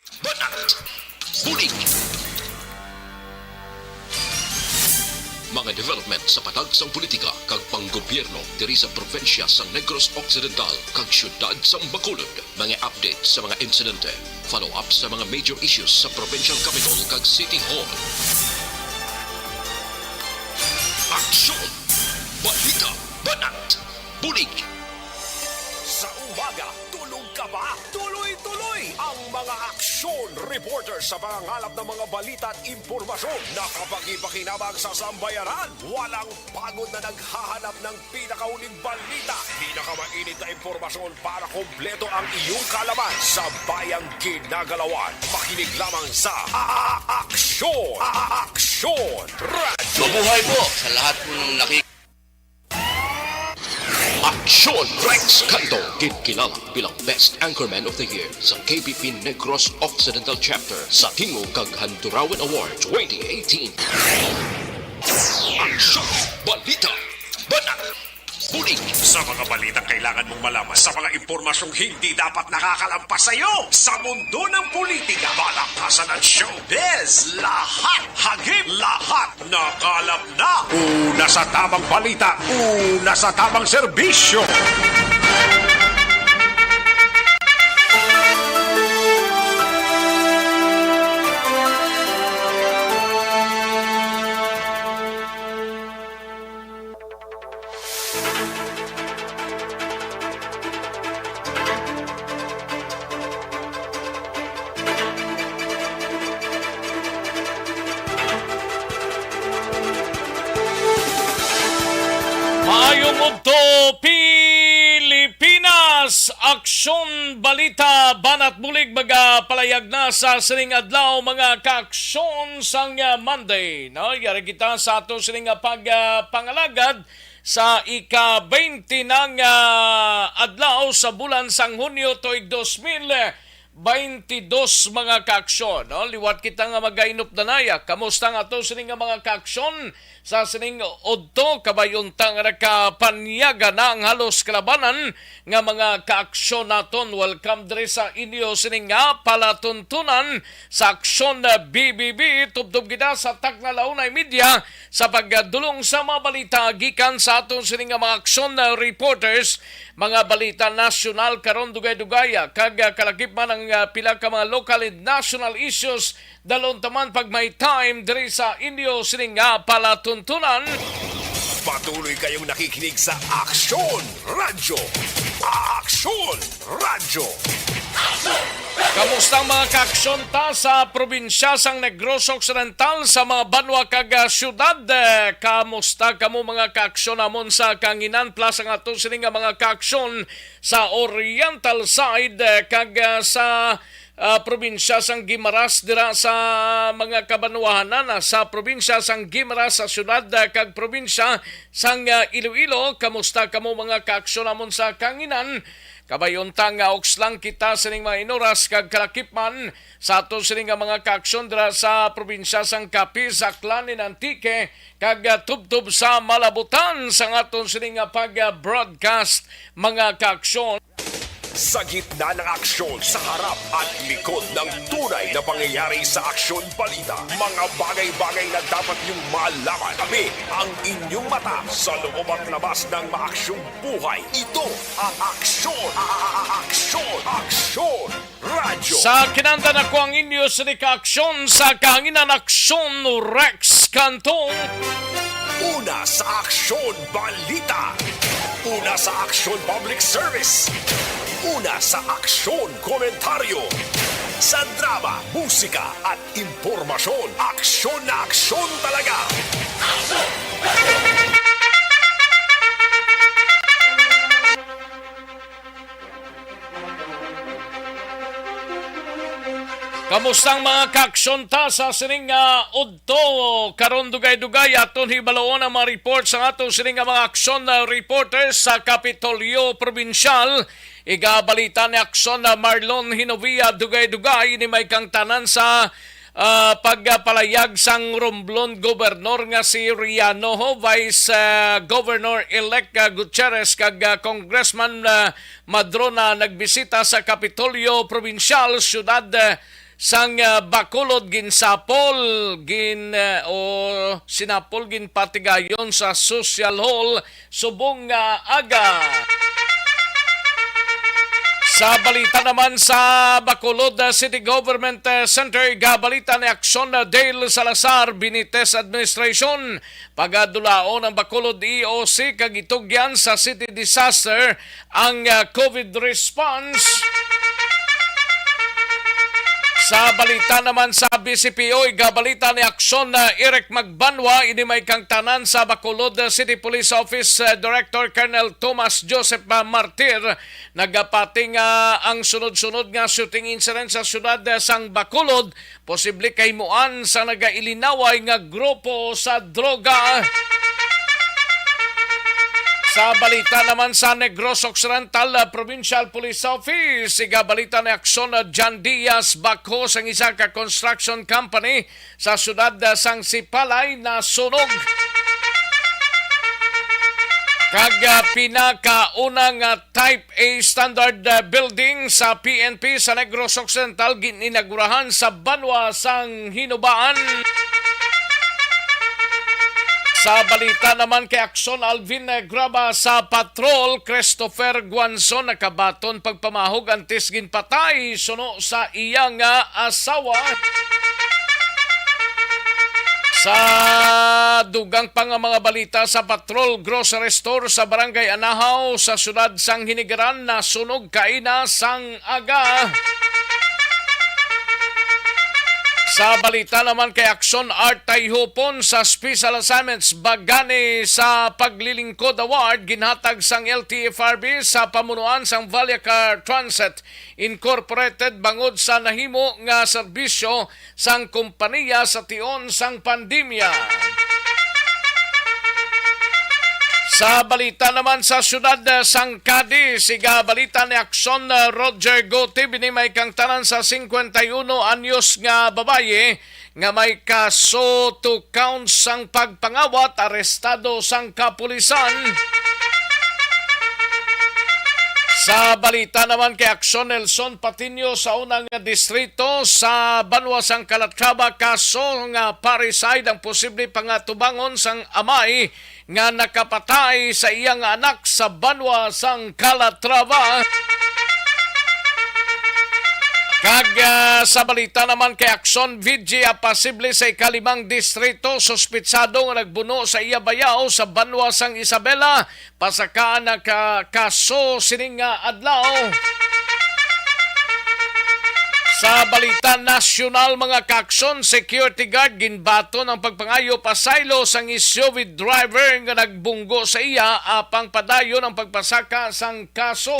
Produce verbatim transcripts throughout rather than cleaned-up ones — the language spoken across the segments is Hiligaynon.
Banat! Bulig! Mga development sa patag sang politika kag panggobyerno diri sa probinsya sang Negros Occidental kag siyudad sang Bacolod. Mga update sa mga insidente, follow-up sa mga major issues sa provincial capital kag city hall. Aksyon! Balita! Banat! Bulig! Sa umaga, tulog ka ba? Tuloy-tuloy ang mga aksyon reporter sa pangangalap ng mga balita at impormasyon na kapakipakinabang sa sambayanan. Walang pagod na naghahanap ng pinakahuling balita, pinakamainit na impormasyon para kompleto ang iyong kaalaman sa bayang ginagalawan. Makinig lamang sa A-, A-, Aksyon! A-, A-, Aksyon! Radyo! Mabuhay po sa lahat po ng nakik- Aksyon! Rex Canto, ginkilala bilang Best Anchorman of the Year sa K B P Negros Occidental Chapter sa Tingog kag Handurawan Award twenty eighteen. Aksyon! Balita! Banat! Bulig! Sa mga balitang kailangan mong malaman, sa mga impormasyong hindi dapat nakakalampas sa iyo, sa mundo ng politika, balakasan at showbiz, lahat hagip, lahat nakalap na. Una sa tamang balita, una sa tamang serbisyo. Maayong udto, Pilipinas! Aksyon, balita, banat bulig, magapalayag na sa sining adlaw, mga kaaksyon, sang, ah, Monday. No? Yari kita sa ato sining, ah, pag, ah, pangalagad sa ika-twenty ng, ah, adlaw sa bulan sang Hunyo tuig dos mil twenty-dos, mga kaaksyon, no? Liwat kita nga magainupdanaya. Kamusta nga ato sini nga mga kaaksyon sa sining udto? Kabay unta nga nakapanyaga na ang halos kalabanan nga mga kaaksyon naton. Welcome diri sa inyo sini nga palatuntunan sa Aksyon, ah, B B B. Tubtob kita sa takna la una y media sa pagdulong sa mga balita gikan sa aton sini nga mga aksyon, ah, reporters. Mga balita nasyonal karon, dugay-dugay, ah, kag, ah, kalakip man ang, ah, pila ka mga local and national issues. Dalon ta man pag may time diri sa inyo sini nga palatuntunan. Patuloy kayong nakikinig sa Aksyon Radyo. Aksyon Radyo. Kamusta ang mga kaaksyon ta sa probinsya sang Negros Occidental, sa mga banwa kag, ah, syudad? Eh, kamusta kamo, mga kaaksyon namon sa Kanginan, plus ang ato sini nga mga kaaksyon sa Oriental side, eh, kag, ah, sa, ah, probinsya sang Guimaras, dira sa mga kabanwahanan, ah, sa probinsya sang Guimaras, sa syudad, ah, kag probinsya sang, ah, Iloilo? Kamusta kamo, mga kaaksyon namon sa Kanginan? Kabay unta nga uks lang kita sining mga inuras kag kalakip man sa aton sini nga mga kaaksyon dira sa probinsya sang Capiz, Aklan, and Antique, kag, ah, tubtob sa malabutan sang aton sini nga pag-broadcast, mga kaaksyon. Sa gitna ng aksyon, sa harap at likod ng tunay na pangyayari sa aksyon balita, mga bagay-bagay na dapat niyong malaman. Kami ang inyong mata sa loob at labas ng maaksyong buhay. Ito ang Aksyon, a-, a-, a-, Aksyon, Aksyon Radyo. Sa kinandan ako ang inyo sini ka aksyon sa Kanginan, Aksyon Rex Cantong. Una sa Aksyon Balita. Una sa Aksyon Public Service. Una sa Aksyon Komentaryo. Sa drama, musika at impormasyon, aksyon na aksyon talaga. Kamusta ang mga kaaksyon ta sa sining, ah, udto? Karon, dugay-dugay aton hibaluon ang mga report sa aton sining nga mga aksyon, ah, reporters sa Kapitolyo Provincial. Igabalita ni Aksyon na Marlon Hinovia, dugay-dugay ni may kangtanan sa, ah, pagpalayag sang Romblon Gobernor nga si Riano, ho, Vice, ah, Governor-elect, ah, Gutierrez, kag, ah, Congressman, ah, Madrona nagbisita sa Kapitolyo Probinsyal, siyudad, ah, sang, ah, Bacolod ginsapol, gin, ah, o sinapol, ginpatigayon sa Social Hall subong nga aga. Sa balita naman sa Bacolod, ah, City Government, ah, Center, igabalita ni Aksyon, ah, Dale Salazar, Benitez Administration, pagadulaon ang Bacolod E O C kag itugyan sa city disaster ang, ah, COVID response. Sa balita naman sa B C P O, igabalita ni Aksyon na Eric Magbanwa, ini may kangtanan sa Bacolod City Police Office, ah, Director Colonel Thomas Joseph, ah, Martir, nagapati nga ang sunod-sunod nga shooting incident sa siyudad, ah, sang Bacolod posible kahimuan sa nagailinaway nga grupo sa droga. Sa balita naman sa Negros Occidental, uh, Provincial Police Office, igabalita ni Aksyon, uh, John Diaz, backhoe sang isa ka construction company sa siyudad, uh, sang Sipalay nasunog. Kag, uh, pinakauna nga Type A standard, uh, building sa P N P sa Negros Occidental gin-inaugurahan sa banwa sang Hinubaan. Sa balita naman kay Aksyon, Alvin Graba sa Patrol, Christopher Guanzon nakabaton pagpamahog antes ginpatay suno sa iya nga asawa. Sa dugang pa nga mga balita, sa Patrol Grocery Store sa Barangay Anahaw sa siyudad sang Hinigaran nasunog kaina sang aga. Sa balita naman kay Aksyon, Art Tayhupon sa Special Assignments Bagani sa Paglilingkod Award ginhatag sang L T F R B sa pamunuan sang Vallecar Transit Incorporated bangod sa nahimo nga serbisyo sang kompaniya sa tion sang pandemya. Sa balita naman sa siyudad, eh, sang Cadiz, igabalita ni Aksyon, eh, Roger Gutib, ini may kangtanan sa singkwenta y uno anyos nga babayi nga may kaso to counts sang pagpangawat arestado sang kapulisan. Sa balita naman kay Aksyon, Nelson Patiño sa unang distrito sa banwa sang Calatrava, kaso nga parricide ang posible pangatubangon sang amay nga nakapatay sa iya nga anak sa banwa sang Calatrava. Kag, ah, sa balita naman kay Aksyon, V G A pasible sa ikalimang distrito, suspitsado nga nagbuno sa iya bayaw sa banwa sang Isabela, pasakaan na ka kaso sining nga adlaw. Sa balita nasyonal, mga kaaksyon, security guard ginbaton ang pagpangayo pasaylo sang S U V driver nga nagbunggo sa iya apang padayon ang pagpasaka sang kaso.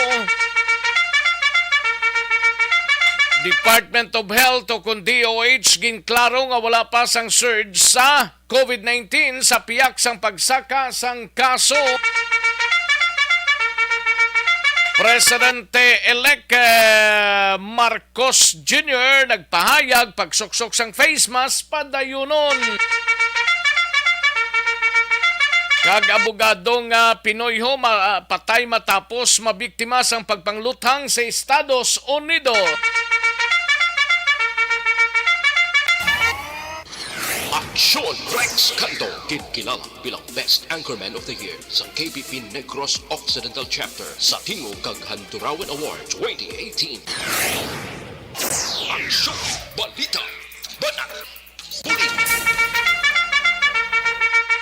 Department of Health o kon D O H ginklaro nga wala pa sang surge sa COVID nineteen sa piyak sang pagsaka sang kaso. Presidente-elect, eh, Marcos Junior nagpahayag pagsuksok sang face mask padayunon. Kag abogado nga Pinoyho ma-, patay matapos mabiktima sang pagpangluthang sa Estados Unidos. Aksyon! Rex Canto, ginkilala bilang Best Anchorman of the Year sa K P P Negros Occidental Chapter sa Tingog kag Handurawan Award twenty eighteen. Aksyon! Balita! Banat! Bulig!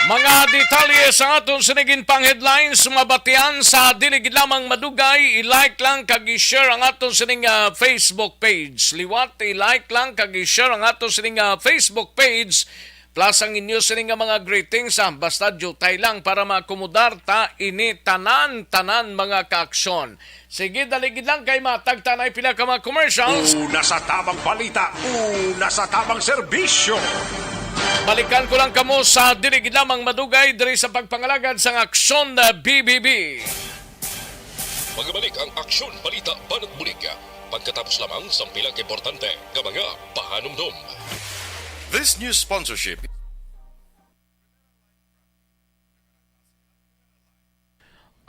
Mga detalye sa aton sining ginpang-headlines, mabatian sa dili gid lamang madugay. I-like lang kag i-share ang aton sining, ah, Facebook page. Liwat, i-like lang kag i-share ang aton sining, ah, Facebook page. Plus ang inyo sini nga mga greetings, ah, basta diutay lang para maakomodar ta ini tanan-tanan, mga kaaksyon. Sige, dali gid lang kay matag ta na pila ka mga commercials. Una sa tamang balita, una sa tamang serbisyo. Balikan ko lang kamo sa dili gid lamang madugay diri sa pagpangalagad sang Aksyon, ah, B B B. Magabalik ang Aksyon Balita Banat Bulig pagkatapos lamang sang pila ka importante nga mga pahanumdom. This news sponsorship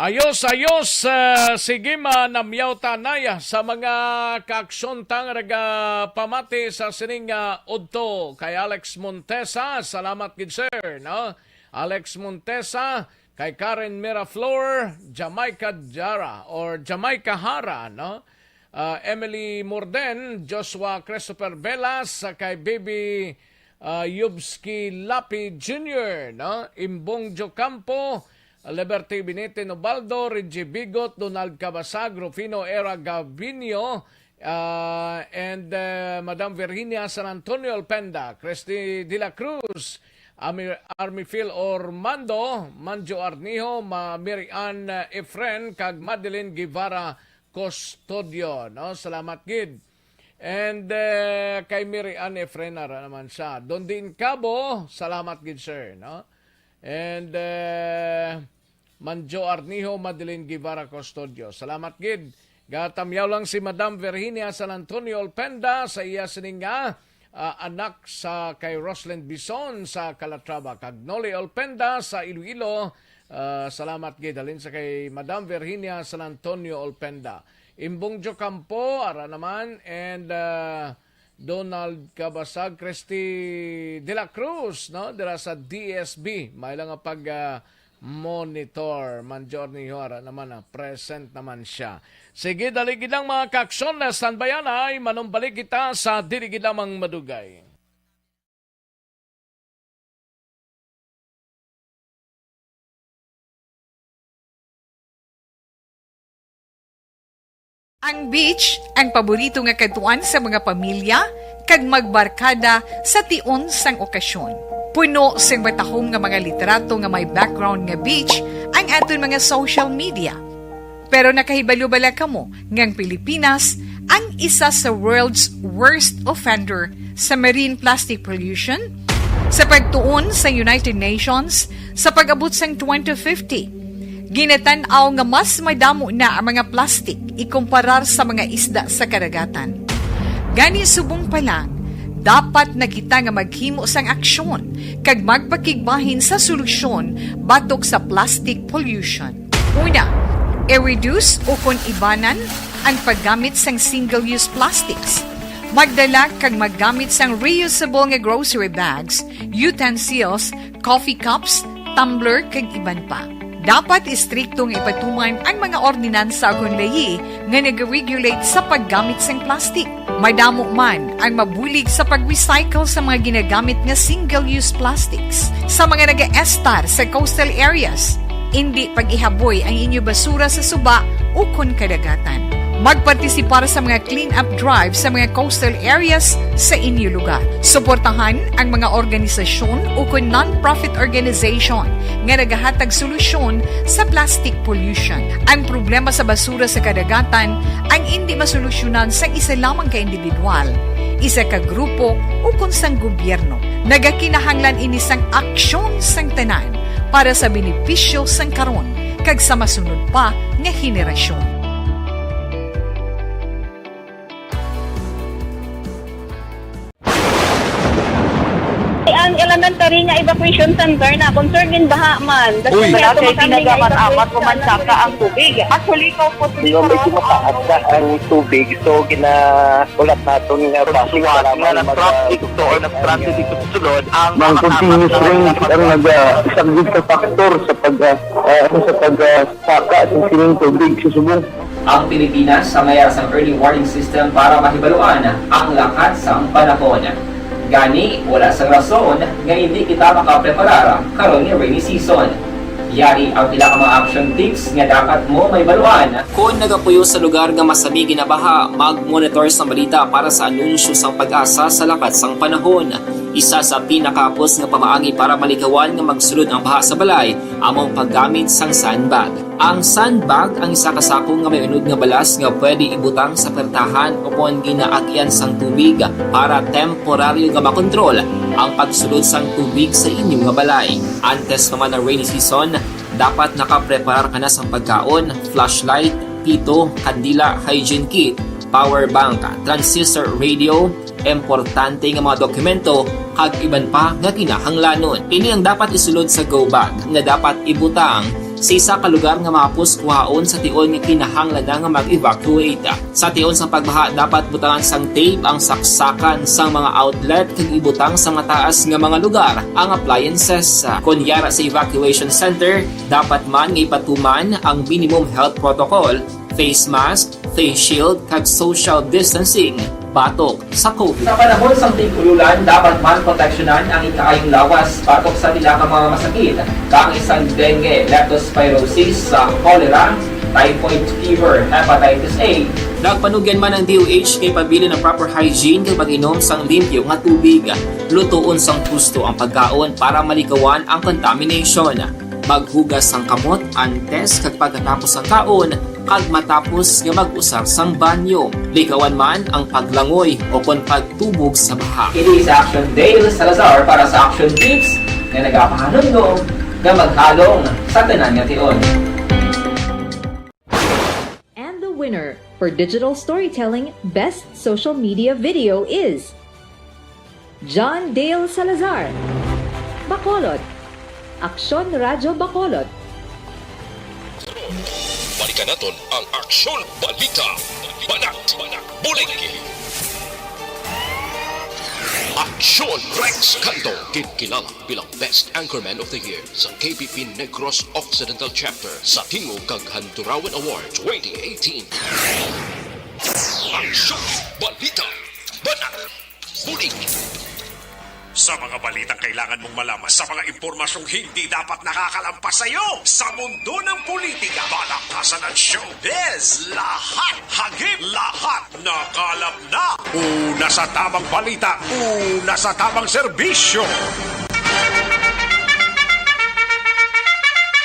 Ayos, ayos. Ah, sige, manamyaw tanay, ah, sa mga kaaksyon tang nagapamati sa sining, ah, udto. Kay Alex Montesa, salamat gid, sir, no? Alex Montesa, kay Karen Miraflor, Jamaica Jara, or Jamaica Hara, no? Ah, Emily Morden, Joshua Christopher Velas, ah, kay Bibi, ah, Yubski Lapi Junior, no? Imbong Jocampo, Liberty Benete Nobaldo, Reggie Bigot, Donald Cabasag, Rufino Era Gavino, ah, and, ah, Madam Virginia San Antonio Alpenda, Christy de la Cruz, Amir-, Army Phil Ormando, Manjo Arnijo, Ma-, Mary Ann, ah, Efren, kag Madeline Guevara Custodio, no? Salamat gid. And, eh, kay Mary Ann Efren, ara naman siya. Don Dean Cabo, salamat gid, sir, no? And, eh, Manjo Arnijo, Madeline Guevara Custodio, salamat gid. Gatamyaw lang si Madam Virginia San Antonio Olpenda sa iya sining nga, ah, anak sa kay Roslyn Bison sa Calatrava, kag Noli Olpenda sa Iloilo. Ah, salamat gid. Halin sa kay Madam Virginia San Antonio Olpenda. Imbong Jocampo, ara naman, and, ah, Donald Cabasag, Christy de la Cruz, no? Dira sa D S B. May lang nga pag, ah, monitor. Manjor ni Hora naman, ah, present naman siya. Sige, dali gid lang, mga kaaksyon, na standbyan ay manumbalik kita sa dili gid lamang madugay. Ang beach, ang paborito nga kadtuan sa mga pamilya, kag magbarkada sa tion sang okasyon. Puno sing matahom nga mga litrato nga may background nga beach ang aton mga social media. Pero nakahibalo bala kamo nga ang Pilipinas ang isa sa world's worst offender sa marine plastic pollution? Sa pagtuon sa United Nations, sa pag-abot sang twenty fifty, ginatan-aw nga mas madamo na ang mga plastic ikumparar sa mga isda sa kadagatan. Gani, subong pa lang, dapat na kita nga maghimo sang aksyon kag magpakigbahin sa solusyon batok sa plastic pollution. Una, i-reduce ukon ibanan ang paggamit sang single-use plastics. Magdala kag maggamit sang reusable nga grocery bags, utensils, coffee cups, tumbler, kag iban pa. Dapat istrikto nga ipatuman ang mga ordinansa ukon layi nga nag-regulate sa paggamit sang plastic. Madamo man ang mabulig sa pag-recycle sa mga ginagamit nga single-use plastics. Sa mga nagaestar sa coastal areas, indi pag-ihaboy ang inyo basura sa suba ukon kadagatan. Magpartisipar sa mga clean-up drive sa mga coastal areas sa inyo lugar. Suportahan ang mga organisasyon ukon non-profit organization nga nagahatag solusyon sa plastic pollution. Ang problema sa basura sa kadagatan ang indi masolusyonan sang isa lamang ka individual, isa ka grupo, ukon sang gobyerno. Nagakinahanglan ini sang aksyon sang tanan para sa benepisyo sang karon kag sa masunod pa nga henerasyon. Ang elementary nga evacuation center na concern gin baha man. Uy. Wala kay kinagamat-amat, umansaka ang tubig. Actually, ko po, medyo mataas na ang tubig, so ginaulat naton nga basi nga nag-traffic to or nag-transit dito sa sulod ang mga continuous rains ang nag-, ah, isang big factor sa pag, ah, ah, sa pag, ah, saka sa sining tubig sa subong. Ang Pilipinas ang may ara sang early warning system para mahibaluan ang lakat sang panahon. Gani, wala sang rason nga indi kita makapreparar karon nga rainy season. Yari ang pila ka mga action tips nga dapat mo mahibaluan. Kon nagapuyo sa lugar nga masami ginabaha, mag-monitor sang balita para sa anunsyo sang PAGASA sa lakat sang panahon. Isa sa pinakahapos nga pamaagi para malikawan nga magsulod ang baha sa balay amo ang paggamit sang sandbag. Ang sandbag ang isa ka sako nga may unod nga balas nga pwede ibutang sa pertahan ukon ginaagian sang tubig para temporaryo nga makontrol ang pagsulod sang tubig sa inyo nga balay. Antes pa man ang rainy season, dapat nakapreparar ka na sang pagkaon, flashlight, pito, kandila, hygiene kit, power bank, transistor radio, importante nga mga dokumento, kag iban pa nga kinahanglanon. Ini ang dapat isulod sa go bag nga dapat ibutang Sa isa ka lugar nga mahapos kuhaon sa tion nga kinahanglan na nga mag-evacuate. Sa tion sang pagbaha, dapat butangan sang tape ang saksakan sang mga outlet kag ibutang sa mataas nga mga lugar ang appliances. Kon yara sa evacuation center, dapat man nga ipatuman ang minimum health protocol, face mask, face shield, kag social distancing batok sa COVID. Sa panahon sang tig-ululan, dapat man proteksyonan ang ikaayong lawas batok sa pila ka mga masakit, kaangay sang dengue, leptospirosis, sa cholera, typhoid fever, hepatitis A. Nagpanugyan man ang D O H kay pabilin ang proper hygiene kag pag-inom sang limpyo nga tubig. Lutoon sang husto ang pagkaon para malikawan ang contamination. Maghugas sang kamot antes kag pagkatapos sang kaon, kag matapos nga mag-usar sang banyo. Likawan man ang paglangoy o kon pagtubog sa baha. Ini si Action Dale Salazar para sa Action Tips nga nagapahanumdom nga maghalong sa tanan nga tion. And the winner for digital storytelling best social media video is John Dale Salazar, Bacolod. Aksyon Radyo Bacolod. Balikan naton ang Aksyon Balita. Banat, bulig. Aksyon Rex Canto, ginkilala bilang Best Anchorman of the Year sa K P P Negros Occidental Chapter sa Tingog kag Handurawan Award twenty eighteen. Aksyon Balita. Banat. Bulig. Sa mga balitang kailangan mong malaman, sa mga impormasyong hindi dapat nakakalampas sa iyo, sa mundo ng politika, balakasan at showbiz, lahat hagip, lahat nakalap na. Una sa tamang balita, una sa tamang serbisyo.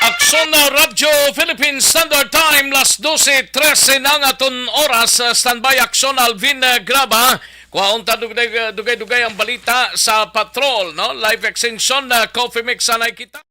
Aksyon na Radyo Philippine Standard Time, las dose trese na ang aton oras. Standby, Aksyon Alvin, eh, Graba. Kuhaon ta dugay, dugay-dugay ang balita sa patrol, no? Live extension na Coffee Mix, sanay kita.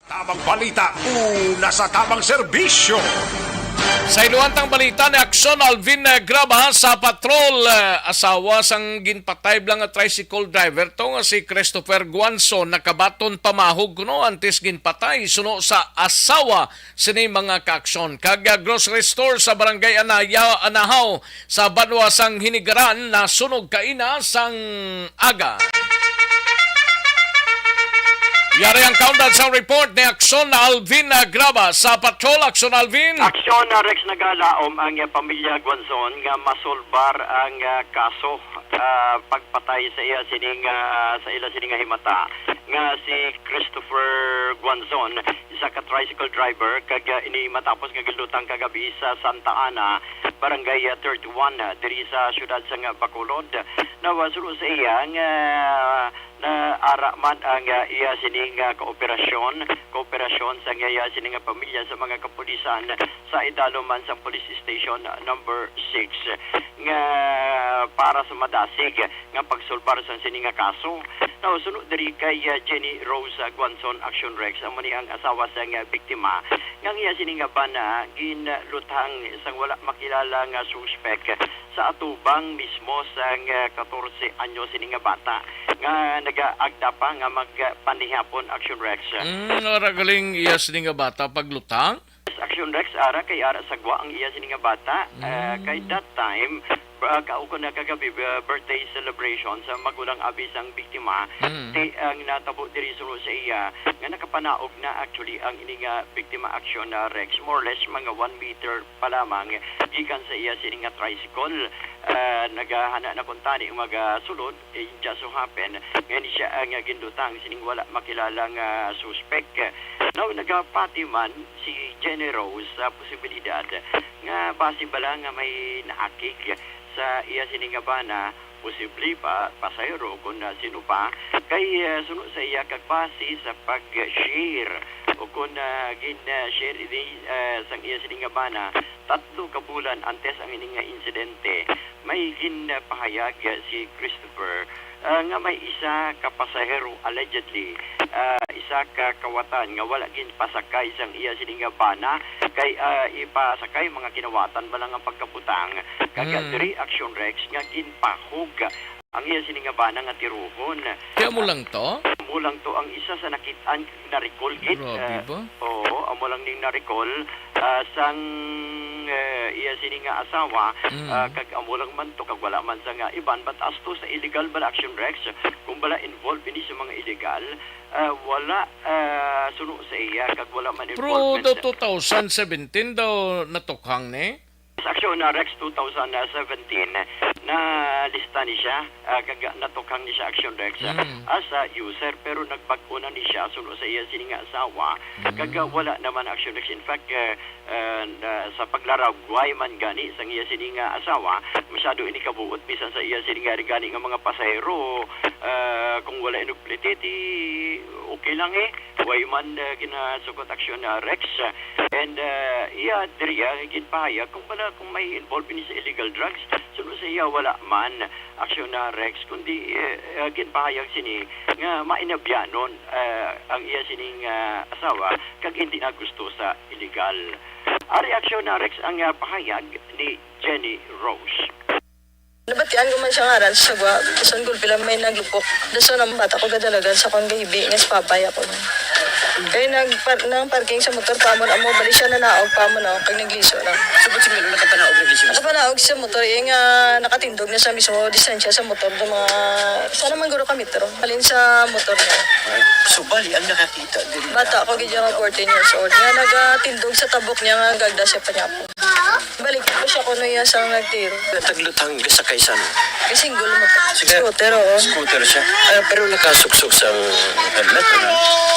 Tamang balita, una sa tamang serbisyo. Sa iluwantang balita ni Aksyon Alvin, eh, Graba, sa patrol, eh, asawa sang ginpatay bala nga tricycle driver to nga si Christopher Guanzon nakabaton pamahog kuno antes ginpatay suno sa asawa sini mga kaaksyon. Kag, ah, grocery store sa Barangay Anaya, Anahaw sa banwa sang Hinigaran nasunog kaina sang aga. Yari ang kaundan sa report ni Aksyon Alvin, ah, Graba sa Patrol. Aksyon Alvin. Aksyon na Rex, nagalaom ang, ah, pamilya Guanzon nga masulbar ang, ah, kaso, ah, pagpatay sa iya sining, ah, sa ila sining nga himata nga si Christopher Guanzon, isa ka tricycle driver, kag, ah, ini matapos nga ginlutang kagabi sa Santa Ana, Barangay, ah, thirty-one, ah, diri sa siyudad sang, ah, Bacolod. Nawasulo sa iya nga naara man ang, ah, iya sining, ah, kooperasyon, kooperasyon sa iya sining, ah, pamilya sa mga kapulisan sa idalom man sang Police Station, ah, number six, nga para sa madasig nga pagsulbar sa sini nga kaso. Now, suno diri kay, ah, Jenny Rose, ah, Guanzon, Action Rex, amo ni ang asawa sang, ah, biktima, nga ang iya sini nga bana ginlutang sang wala makilala nga suspek sa atubang mismo sang, ah, katorse anyos sini nga bata nga nagaagda pa nga magpanihapon, Action Rex. Mm, ara galing iya sini nga bata paglutang? Action Rex, ara kay ara sa gwa ang iya sini nga bata. Ah, kay that time, ah, kaukon na kagabi, ah, birthday celebration sa magulang abi sang biktima. Mm. Ti ang natabo diri suno sa iya nga nakapanaog na actually ang ini nga biktima, Action, ah, Rex, more or less mga one meter pa lamang gikan sa iya sini nga tricycle. Ah, nagahana na kuntani magasulod, it just so happen nga ini siya ang gindutang sining wala makilala nga suspek. Now, nagapati man si Jenny Rose sa posibilidad nga basi bala nga may naakig sa iya sini nga bana, posible pa pasahero kon, ah, sino pa, kay, ah, suno sa iya kag base sa pag-share o kon, ah, gin-share ini, ah, sang iya sini nga bana tatlo ka bulan antes ang ini nga insidente, may ginpahayag si Christopher, ah, nga may isa ka pasahero, allegedly, ah, isa ka kawatan nga wala ginpasakay sang iya sini nga bana, kay, ah, ipasakay mga kinawatan bala nga pagkabutang, kag Mm. diri Action Rex nga ginpahog ang iya sini nga bana nga tiruhon. Kaya mo lang to? Amo lang to ang isa sa nakit-an, na-recall gid. Grabe Ah, ba? Oo, amo lang ning na-recall, ah, sang, eh, iya sini nga asawa, Mm. ah, kag amo lang man to, kag wala man sa nga iban. But as to sa illegal bala, Action Rex, kung bala involved ini sa mga illegal, ah, wala, ah, suno sa iya, kag wala man Pero involvement the sa two thousand seventeen daw natukhang ni? Sa Action, ah, Rex two thousand seventeen, na lista ni siya, ah, kag natukhang ni siya, Action Rex, ah, Mm. as a user, pero nagbag-o na ni siya suno sa iya sini nga asawa, Mm. kag, ah, wala naman, Action Rex. In fact, ah, ah, na, sa paglaragway man gani sang iya sini nga asawa, masyado ini kabuot bisan sa iya sini nga gani nga mga pasahero, ah, kung wala inuplititi, okay lang eh. Way man, ah, ginasugot, Action, ah, Rex. And, ah, iya diri, ah, ginpahayag kung bala, kung may involved ini sa illegal drugs, suno sa iya, wala man, Action, ah, Rex, kundi, eh, ah, ginpahayag sini nga mainabyanon, ah, ang iya sining, ah, asawa kag hindi na gusto sa illegal. Ari, Action, ah, Rex, ang, ah, pahayag ni Jenny Rose. Nabatian ko man siya nga aral sa gwa, bisan gulpi lang may naglupok. Dason ang bata ko gadalagan sa kon gahibi nga si Papay ako. Kay nagpar-, nang parking sa motor pa mo na mo, bali siya nanaog pa mo na, kag nagliso na. So, ba't siguro nakapanaog na siya? Nakapanaog sa motor, eh, nga nakatindog na sa mismo distansya sa motor do mga, sana man guro ka metro. Halin sa motor niya. So, bali, ang nakakita diri Bata na ko, gid ang nga fourteen years old. Nga nagatindog sa tabok niya nga gagda siya pa niya. Balik ko siya kuno iya sang nagtiro. Nataglutang ka sa kaisan? Kay single mo to. Sige. Scooter, oo. Scooter siya. Ah, pero nakasuksok sa helmet, ano?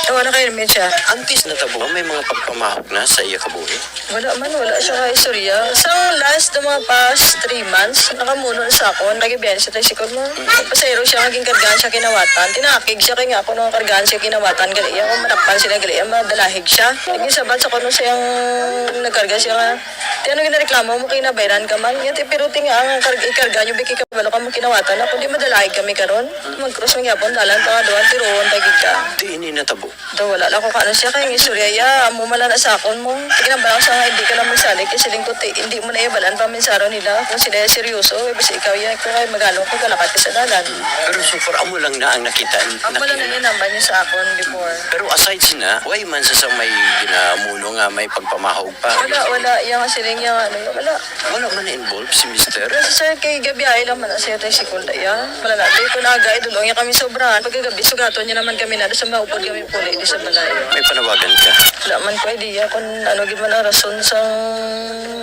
Oo, naka-helmet siya. Antes na tabo, may mga pagpamahok na sa iya kabuhi? Wala man, wala siya ka istorya. Sa last, the mga past three months, nakamuno na sa akon. Nagibiyahe sa tricycle mo. Pasahero siya, nga ginkargahan siya kinawatan. Tinakig siya, kay nga ako nung kargahan siya kinawatan. Gali iya, kung manakpan sila, gali iya, madalahig siya. Naging sabat sa kuno siyang nagkarga siya nga, "Ti ano ginareklamo mo, kay nabayran ka man?" Iya, ti, pero ti nga, ang karg-, ikarga nyo, biki kabalo ka mo kinawatan ako, di madalaig kami karon. Mag-cross man gyapon, dalan pa nga doon, tiruon pa gid ka. Di ini natabo. Daw wala lang ko kaano siya, kay ang istorya iya, amo man lang na sa akon mo. Ti ginambal ako sa nga, hindi ka lang magsalig, kay siling ko, ti, hindi mo na iya balaan pa mensaron nila, kung sila iya seryoso, eh, basta ikaw iya, ikaw kay magalong ko, galakat ka sa dalan. Pero so far, amo lang na ang nakita. Amo lang na iya nambal niya sa akon before. Pero aside sina, way man sa, sa may ginamuno nga may pagpamahog pa. Wala, wala. Iya nga siling niya, ano, wala. Wala man na-involved si mister? Pero si sir, kay gabi ay lang man na siya, tricycle na iya. Wala na. Di ko na aga, idulong niya kami sobrahan. Pagkagabi, sugaton niya naman kami na, doon sa maupod kami puli, di sa balay. May panawagan ka? Wala man ko idea kung ano gid man ang rason sa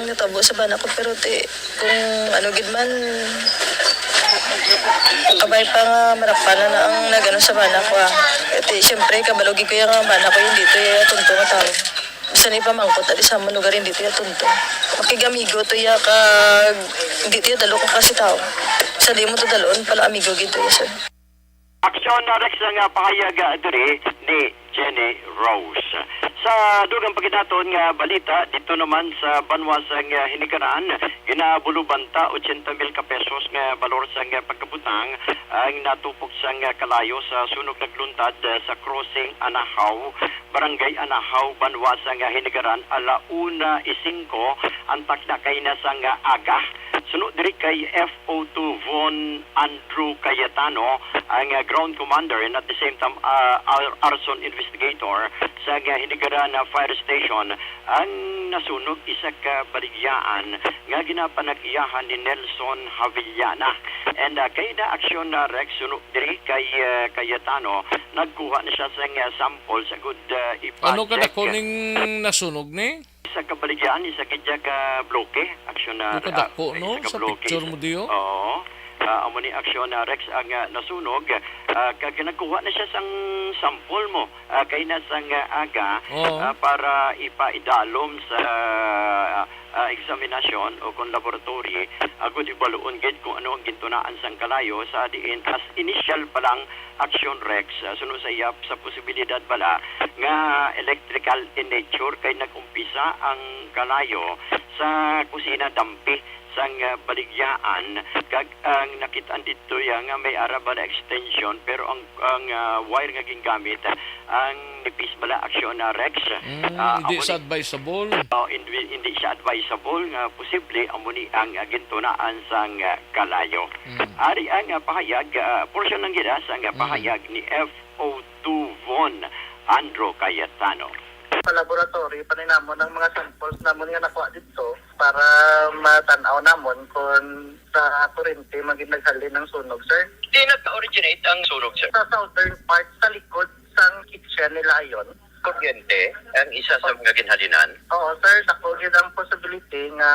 natabo sa bana ko, pero ti, kung ano gid man, kabay pa nga manakpanan na ang nagano sa bana ko, ah. Ti, siyempre, kabalo gid ko iya nga bana ko, hindi to iya tunto nga tao. Bisan ipamangkot, adi sa amon lugar, hindi to iya tunto. Makig-amigo to iya kag hindi to iya dalo ka klase tao. Sa di mo to dalon, pala amigo gid to iya, sir. Aksyon na Rex nga pahayag, ah, diri ni Jenny Rose. Sa dugang pagkinaton nga balita, dito naman sa banwa sang, ah, Hinigaran, ginabulubanta ochenta mil ka pesos nga balor sang, ah, pagkabutang ang natupok sang, ah, kalayo sa sunog nagluntad, ah, sa Crossing Anahaw, Barangay Anahaw, banwa sang, ah, Hinigaran, ala una y singko ang takna kaina sang, ah, aga. Suno diri kay F O two Von Andrew Cayetano, Ang, ah, ground commander and at the same time, ah, ar-, arson investigator sa, ah, Hinigaran, ah, Fire Station ang nasunog isa ka baligyaan nga ginapanag-iyahan ni Nelson Havillana. And, ah, kay na aksyon na Rex suno diri kay, ah, Cayetano, nagkuha na siya sa, ah, sample sa good, ah, Ano ipa-check. Kadako ning nasunog ni? Isa ka baligyan, isa gid siya ka bloke. Aksyon na, Ano kadako, ah, no? Isa ka Sa bloke, picture isa mo diyo? Oo. Ah, amo ni aksyon na Rex ang, ah, nasunog. Ah, kag nagkuha na siya sang sample mo. Ah, kay na sang, ah, aga, Oo. ah, para ipaidalom sa, ah, examination o kung laboratory, agud ibaluon gid kung ano ang gintunaan sang kalayo sa diin as initial pa lang aksyon, Rex, ah, suno sa iyap sa posibilidad bala nga electrical in nature kay nag-umpisa ang kalayo sa kusina dampi sang, ah, baligyaan, kag ang nakit-an didto ya nga may ara bala extension, pero ang, ang, ah, wire nga gingamit, ah, ang nipis bala aksyon na Rex. Mm, Ah, hindi amo siya ni advisable. Oh, hindi, hindi siya advisable nga posible amo ni ang, ah, gintunaan sang, ah, kalayo. Mm. Ari ang, ah, pahayag, ah, portion lang gid, ah, sang, ah, Mm. pahayag ni F O two Von Andro Cayetano. Sa laboratory, paninamon ang mga samples namon nga nakuha dito para matan-aw namon kung sa kurente man gid naghalin ang sunog, sir. Di nagka-originate ang sunog, sir? Sa southern part, sa likod sang kitchen nila ayon. Kuryente ang isa sa mga ginhalinan? Oo, sir. Dako gid ang possibility nga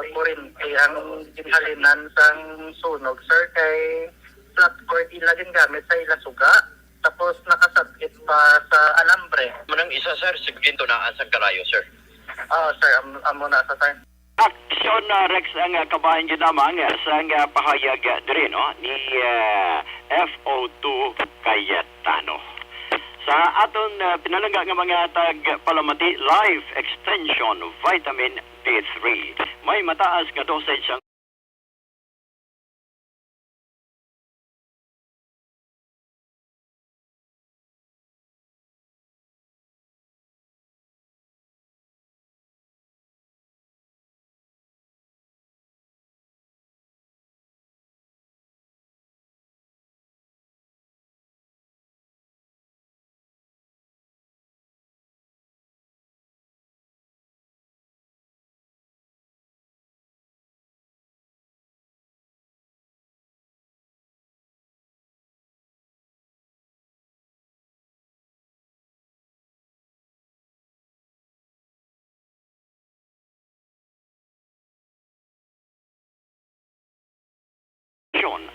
kurente ang ginhalinan sang sunog, sir, kay flat cord ila gingamit sa ila suga. Tapos nakasabit pa sa alambre. Manang isa, sir, sa gintunaan sang kalayo, sir. Oo, sir. Am-, amo na sa, sir. Aksyon, ah, Rex, ang, ah, kabahin gid lamang, ah, sang, ah, pahayag, ah, diri, no, ni, ah, F O two Cayetano. Sa aton, ah, pinalangga nga mga tagpalamati, Life Extension Vitamin D three. May mataas nga dosage ang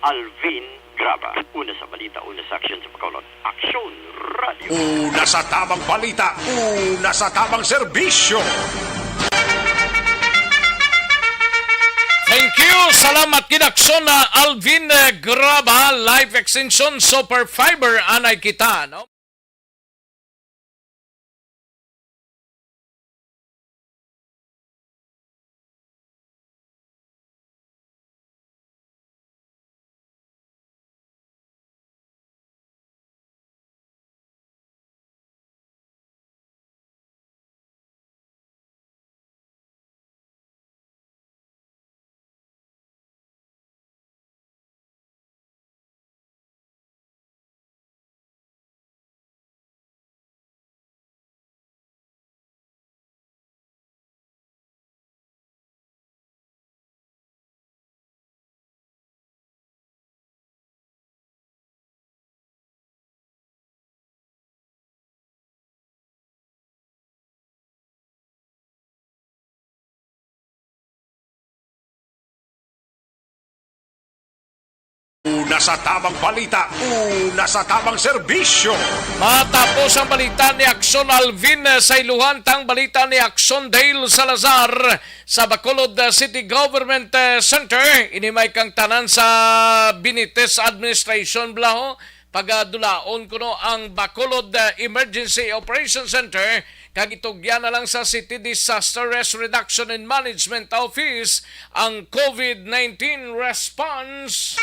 Alvin Graba. Una sa balita, una sa aksyon sa Bacolod. Aksyon Radio. Una sa tamang balita, una sa tamang serbisyo. Thank you. Salamat gid, aksyon na Alvin, eh, Graba, Life Extension Super Fiber, anay kita, no? Una sa tamang balita, una sa tamang serbisyo. Matapos ang balita ni Akson Alvin, eh, sa iluhan tang balita ni Akson Dale Salazar sa Bacolod, eh, City Government, eh, Center. Ini may kang tanan sa Benitez Administration, bala ho. Pagadulaon kuno ang Bacolod, uh, Emergency Operation Center, kag itugyan na lang sa City Disaster Risk Reduction and Management Office ang COVID nineteen response.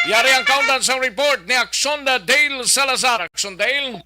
Yari ang kaundan sang report ni Akson Dale Salazar. Akson Dale.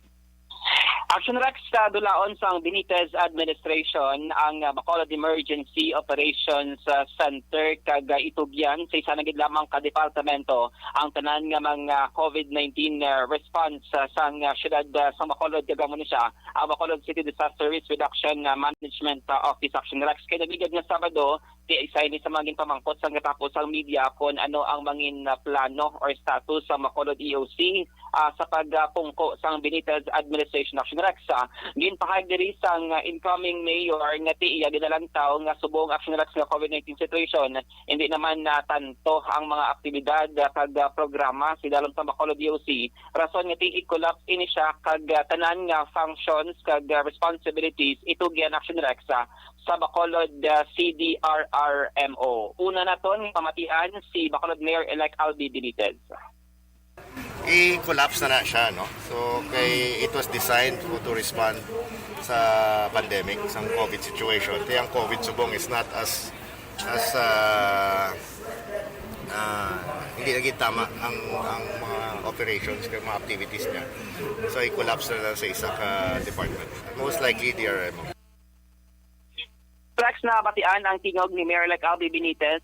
Action Rex, sa dulaon sang Benitez administration ang, ah, Bacolod Emergency Operations, ah, Center, kag, ah, itugyan sa isa na gid lamang ka departamento ang tanan nga mga COVID nineteen, ah, response, ah, sang, ah, siyudad, ah, sang Bacolod, kag amo ni siya ang Bacolod City Disaster Risk Reduction, ah, Management, ah, Office. Action Rex, kay nagligad nga Sabado, ti isa ini sa mga ginpamangkot sang katapos sang media kon ano ang mangin, ah, plano or status sa Bacolod E O C, ah, sa pagpungko sang Benitez administration. Action Rex, ah, ginpahayag diri sang, ah, incoming mayor nga ti iya ginalantaw nga subong, Action Rex, nga COVID nineteen situation, hindi naman natanto ang mga aktibidad, ah, kag, ah, programa sa idalom sang Bacolod E O C, rason nga ti i-collapse ini siya kag, ah, tanan nga functions kag, ah, responsibilities itugyan, Action Rex, ah, sa Bacolod, ah, C D R R M O. Una naton nga pamatian si Bacolod Mayor-elect Albi Benitez. I-collapse na na siya, no? So, kay it was designed to, to respond sa pandemic, sa COVID situation. Kaya ang COVID subong is not as, as, uh, uh, hindi lagi tama ang, ang mga operations, ang mga activities niya. So, i-collapse na lang sa isa ka department. Most likely, D R M O. Rex, nabatian ang tingog ni Mayor-elect Albi Benitez.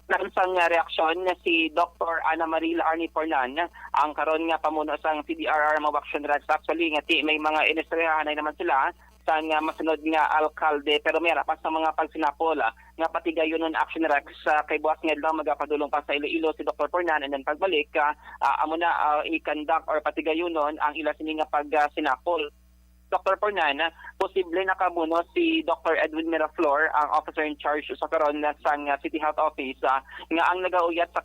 Sa sang reaksyon si Doctor Ana Marie Arnie Pornan, ang karon nga pamuno sang C D R R mo Action Rex. Actually, nga ti may mga inistoryahanay naman sila sang, ah, masunod nga alkalde, pero may pa sa mga pagsinapol, ah, nga patigayunon, Action Rex, ah, kay buwas nga adlaw magapadulong pa sa Iloilo si Doctor Pornan, and then pagbalik, ah, ah, amo na, ah, i-conduct or patigayunon ang ila sini nga pagsinapol. Doctor Pornan, posible nakamuno si Doctor Edwin Miraflor, ang officer in charge sa karon sang City Health Office, ah, nga ang nagauyat sa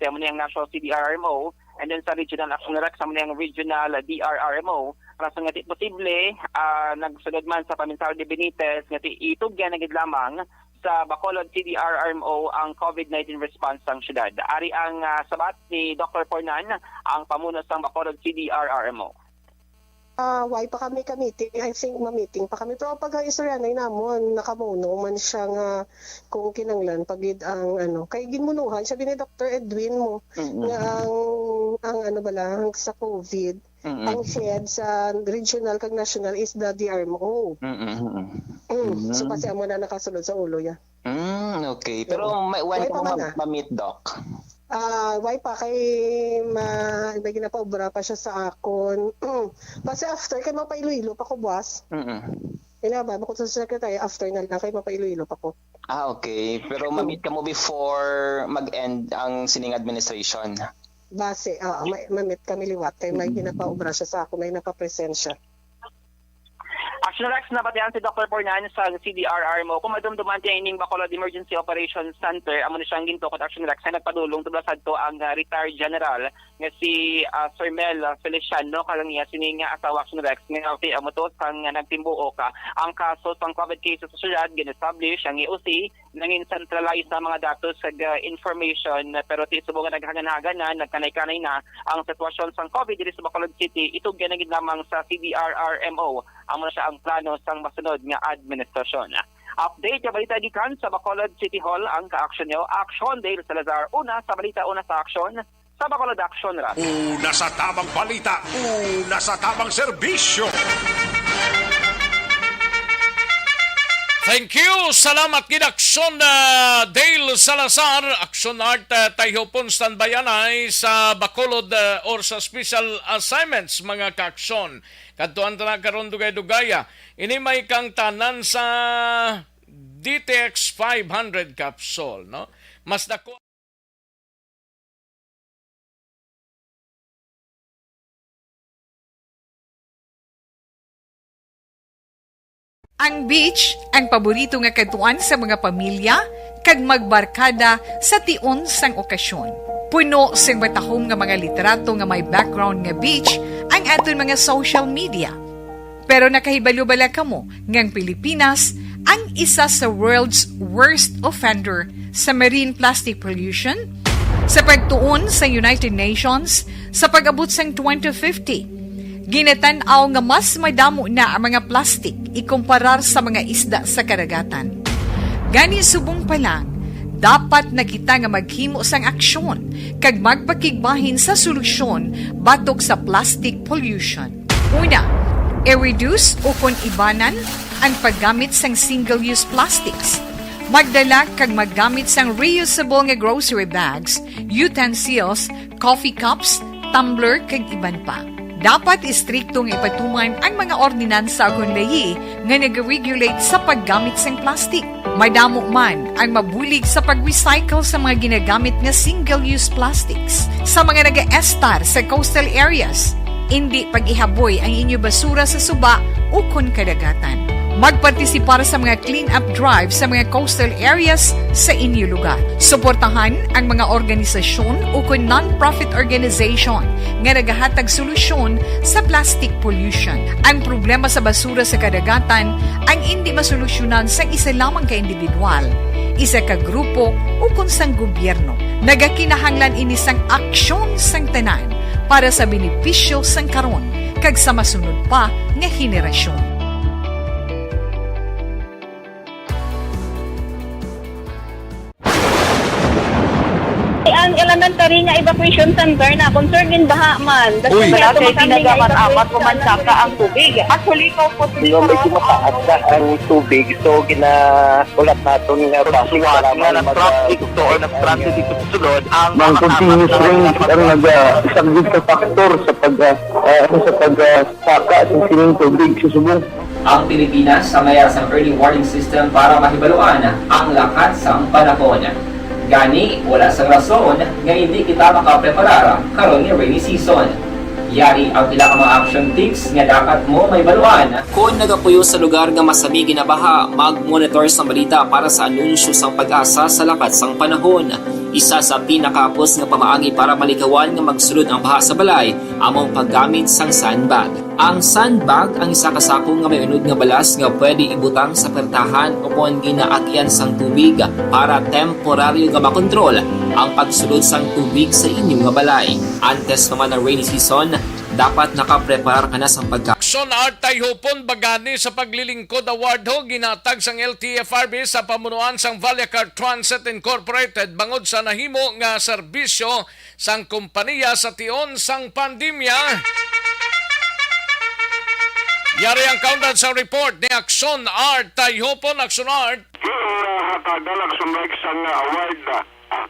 amo ni ang National C D R R M O, and then sa Regional Action Rex, amo ni ang Regional D R R M O, rason nga ti posible, ah, nagsunod man sa paminsaro ni Benitez nga ti itugyan na gid lamang sa Bacolod C D R R M O ang COVID nineteen response sang syudad. Ari ang, ah, sabat ni Doctor Pornan, ang pamuno sang Bacolod C D R R M O. Ah, why pa kami ka-meeting? I think ma-meeting pa kami. Pero pag istoryanay namon, nakamuno man siya nga kung kinanglan pa gid ang ano. Kay ginmunuhan siya ni Doctor Edwin mo, nga ang, ang ano bala, ang sa COVID, ang head sa regional kag national is the D R M O. Mm, so, kasi amo na nakasulod sa ulo ya. Mm, okay. Pero may, why pa man ma-meet, Doc? Ah, why pa kay ma may ginapaubra pa siya sa akon. Basta after kay mapailoilo pa ko, boss. Mm. Ina ba, bako sa secretary, after na lang kay mapailoilo pa ko. Ah, okay. Pero ma-meet ka mo before mag-end ang sining administration? Base, ah, may ma-meet kami liwat kay may ginapaubra siya sa akon, may napapresensya. Action Rex, nabatian si Doctor Pornan sa C D R R mo. Kung madumduman tiya ining Bacolod Emergency Operations Center, amo na siyang gintukod, Action Rex, na nagpadulong tubla sadto ang, ah, retired general nga si, ah, Sir Mel, ah, Feliciano, kag ang iya sini nga asawa, Action Rex, nga ti amo to sang, ah, nagtimbuok, ah, ang kaso sang COVID cases sa syudad, gin-establish ang E O C, nangin centralized na mga datos kag, ah, information, pero ti subong nga naghagan-hagan na, nagkanay-kanay na ang sitwasyon sang COVID diri sa Bacolod City, itugyan na gid lamang sa C D R R M O. Amo na siya ang plano sang masunod nga administrasyon. Update nga balita gikan sa Bacolod City Hall ang kaaksyon nyo. Aksyon, Dale Salazar, una sa balita, una sa aksyon, sa Bacolod Aksyon, Ras. Una sa tamang balita, una sa tamang serbisyo. Thank you. Salamat gid, Aksyon, ah, Dale Salazar, Aksyon Art, ah, Tayhopon, standby anay sa Bacolod, ah, or sa special assignments, mga kaaksyon. Kadtuan ta na karon dugay-dugaya. Ini may kang tanan sa D T X five hundred capsule, no? Mas dako Ang beach, ang paborito nga kadtuan sa mga pamilya, kag magbarkada sa tion sang okasyon. Puno sing matahom nga mga litrato nga may background nga beach ang aton mga social media. Pero nakahibalo bala kamo nga ang Pilipinas ang isa sa world's worst offender sa marine plastic pollution? Sa pagtuon sa United Nations, sa pag-abot sang twenty fifty, ginatan-aw nga mas madamo na ang mga plastic ikumparar sa mga isda sa karagatan. Gani, subong pa lang, dapat na kita nga maghimo sang aksyon kag magpakigbahin sa solusyon batok sa plastic pollution. Una, i-reduce ukon ibanan ang paggamit sang single-use plastics. Magdala kag maggamit sang reusable nga grocery bags, utensils, coffee cups, tumbler, kag iban pa. Dapat istrikto nga ipatuman ang mga ordinansa ukon layi nga nag-regulate sa paggamit sang plastic. Madamo man ang mabulig sa pag-recycle sa mga ginagamit nga single-use plastics. Sa mga nagaestar sa coastal areas, indi pag-ihaboy ang inyo basura sa suba ukon kadagatan. Magpartisipar sa mga clean-up drive sa mga coastal areas sa inyo lugar. Suportahan ang mga organisasyon ukon non-profit organization nga nagahatag solusyon sa plastic pollution. Ang problema sa basura sa kadagatan ang indi masolusyonan sang isa lamang ka individual, isa ka grupo, ukon sang gobyerno. Nagakinahanglan ini sang aksyon sang tanan para sa benepisyo sang karon kag sa masunod pa nga henerasyon. Ang elementary nga evacuation center na concern in baha man. Uy. Wala kay ginagaman amat, pumansaka ang tubig. Actually, ikaw po, hindi ko medyo mataas na ang tubig. So, gina-, ulat naton nga traffic, nga nag-traffic to or nag-traffic ito sulod ang mga continuous rain ang nag-, ah, isang big factor sa pag, ah, ah, ano, sa pag, ah, saka sa sining tubig sa subong. Ang Pilipinas sa mayar sang early warning system para mahibaluan ang lakat sang panahon. Gani, wala sang rason nga hindi kita makapreparar karon nga rainy season. Yari ang pila ka mga action tips nga dapat mo mahibaluan. Kon nagapuyo sa lugar nga masami ginabaha, mag-monitor sa balita para sa anunsyo sang PAGASA sa lakat sang panahon. Isa sa pinakahapos nga pamaagi para malikawan nga magsulod ang baha sa balay amo ang paggamit sang sandbag. Ang sandbag ang isa ka sako nga may unod nga balas nga pwede ibutang sa pertahan o kon ginaagyan sang tubig para temporaryo nga makontrol ang pagsulod sang tubig sa inyo nga balay. Antes pa man ang rainy season, dapat nakapreparar ka na sang pagka- Action Art Tayhupon bagani sa Paglilingkod Award ho ginatag sang L T F R B sa pamunuan sang Vallecar Transit Incorporated bangod sa nahimo nga serbisyo sang kompaniya sa tion sang pandemya. Yari ang kaundan sa report ni Action Art Tayhupon. Action Art. Giinhatagan Action Rex ang award, ah,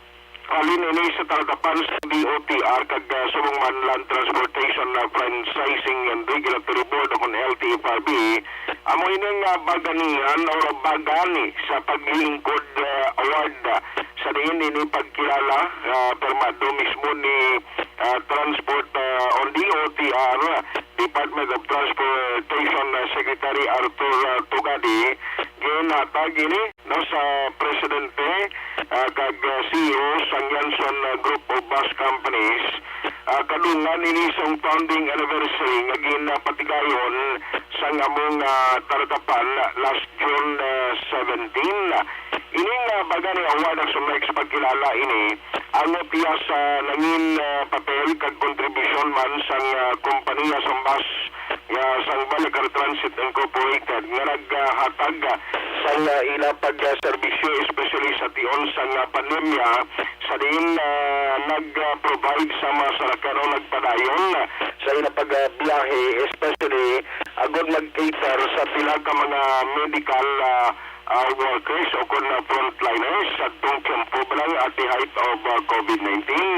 halin ini sa talakapan sa D O T R kag, ah, subong man Land Transportation, ah, Franchising and Regulatory Board o kon L T F R B. Amo ini nga baganihan o bagani sa paglingkod, ah, award, ah, sa diin ini pagkilala, ah, pirmado mismo ni, ah, Transport, ah, on D O T R, Department of Transportation, ah, Secretary Arthur, ah, Tugadi. Ginhatag ini, no, sa presidente, ah, kag, ah, C E O sang Yanson, ah, Group of Bus Companies. Ah, kadungan ini sang founding anniversary nga ginapatigayon sang among, ah, talakapan last June, ah, seventeen. Ini nga bagani award Action Rex pagkilala ini, angot iya sa nangin, ah, papel kag kontribusyon man sang, ah, kompaniya sang bus nga sang Vallecar Transit Incorporated nga naghatag, ah, sang, ah, ila pagserbisyo, especially sa tion sang, ah, pandemya, sa diin, ah, nag-provide sa mga salakyan o nagpadayon, ah, sa ila pagbiyahe, especially agod mag-cater sa pila ka mga medical, ah, ah, workers o kon, ah, frontliners sa atong tiyempo ba lang at the height of, ah, COVID nineteen.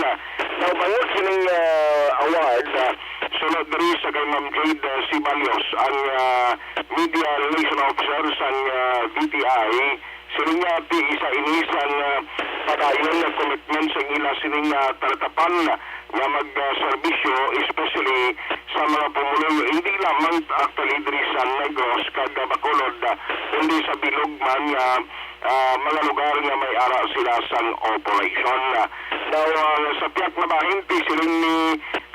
Now, bangod sining, ah, award, ah, sunod diri sa kay Ma'am Jade, ah, Ceballos, ang, ah, Media Relation Officer sang, ah, D T I, siling niya, ti isa ini sang, ah, padayon nga commitment sang ila sining, ah, talakapan nga magserbisyo, especially sa mga pumuluyo, hindi lamang actually diri sa Negros kag Bacolod, kundi sa bilog man nga, ah, mga lugar nga may ara sila sang operasyon. Now, ah, sa pihak na bahin, ti siling ni,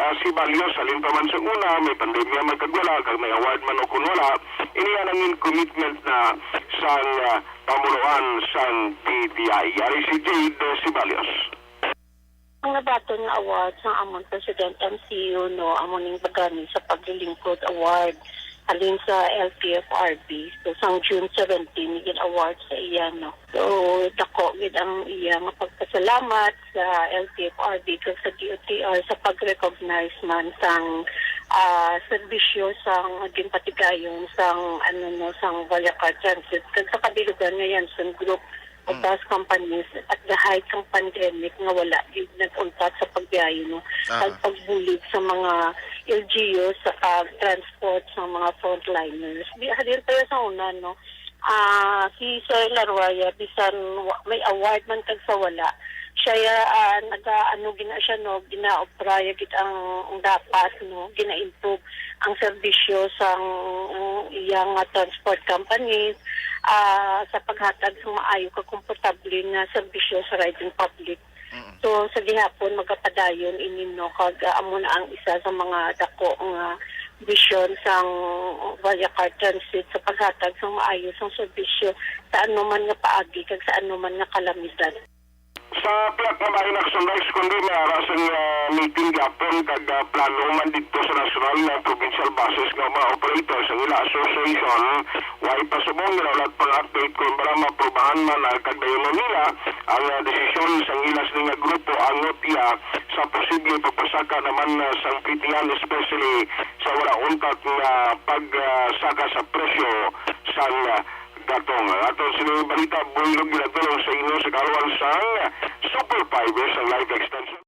ah, Ceballos, halin pa man sa una, may pandemya man kag wala, kag may award man o kun wala, ini ang nangin commitment na sang, ah, pamunuan sang D T I. Yari si Jade, ah, Ceballos. Ang nabaton nga award sang amon President and C E O, no, amo ning bagani sa paglilingkod award halin sa L T F R B. So, sang June seventeen, gin-award sa iya, no. So, dako gid ang iya nga pagpasalamat sa L T F R B kag sa D O T R sa pag-recognize man sang ah, serbisyo sang ginpatigayon sang, ano, no, sang Vallacar Transit kag sa kabilugan nga Yanson Group o Mm. bus companies at the height sang pandemic nga wala gid nag-untat sa pagbiyahe, no, Aha. kag pagbulig sa mga L G Us sa pag-transport sa mga frontliners. Di, halin pa sa una, no, ah, si Sir Laruaya, bisan wa-, may award man kag sa wala, siya ya, ah, naga-, ano, gina-, siya, no, ginaobra ya gid ang, ang dapat, no, gina-improve ang serbisyo sang, mm, iya nga transport companies, ah, sa paghatag sa maayo kag komportable nga serbisyo sa riding public. Mm. So, sa gihapon, magapadayon ini, no, kag, ah, amo na ang isa sa mga dako nga bisyon sang Vallacar Transit sa paghatag sang maayo sang serbisyo sa anuman nga paagi kag sa anuman nga kalamidad. Sa pihak nga bahin, Action Rex, kundi may ara sang, ah, meeting gihapon kag, ah, plano man didto sa nasyonal nga provincial buses nga mga operator sang ila association, way pa subong ginaulat pang update kung bala maaprubahan man, ah, kag dayon nila ang, ah, desisyon sang ila sini nga grupo ang notya sa posible pagpasaka naman, ah, sang plitihan, especially sa wala untat nga pag, ah, saka sa presyo sang, ah, gatong. Ang aton sini balita, buhilog ginadulong sa inyo sa kaluan sang Super Fiber sang Life Extension.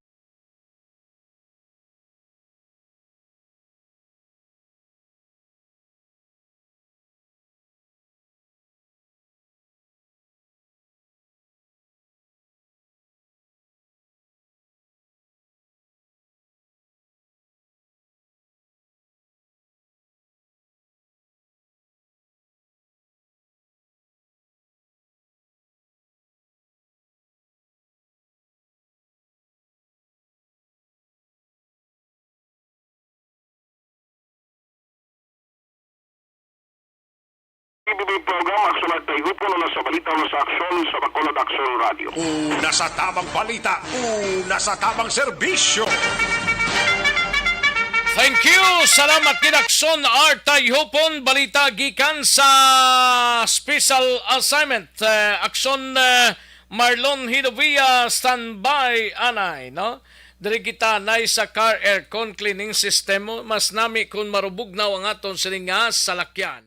B B B program, Aksyon at Tayhupon, una sa balita, una sa aksyon, sa Bacolod Aksyon Radio. Una sa tabang balita, una sa tabang serbisyo. Thank you. Salamat kay Aksyon Artay Hupon. Balita gikan sa special assignment. Eh, Aksyon, eh, Marlon Hidovia, standby, anay, no? Diri kita nay sa car aircon cleaning system. Mas nami kung marubugnaw ang aton sini nga salakyan.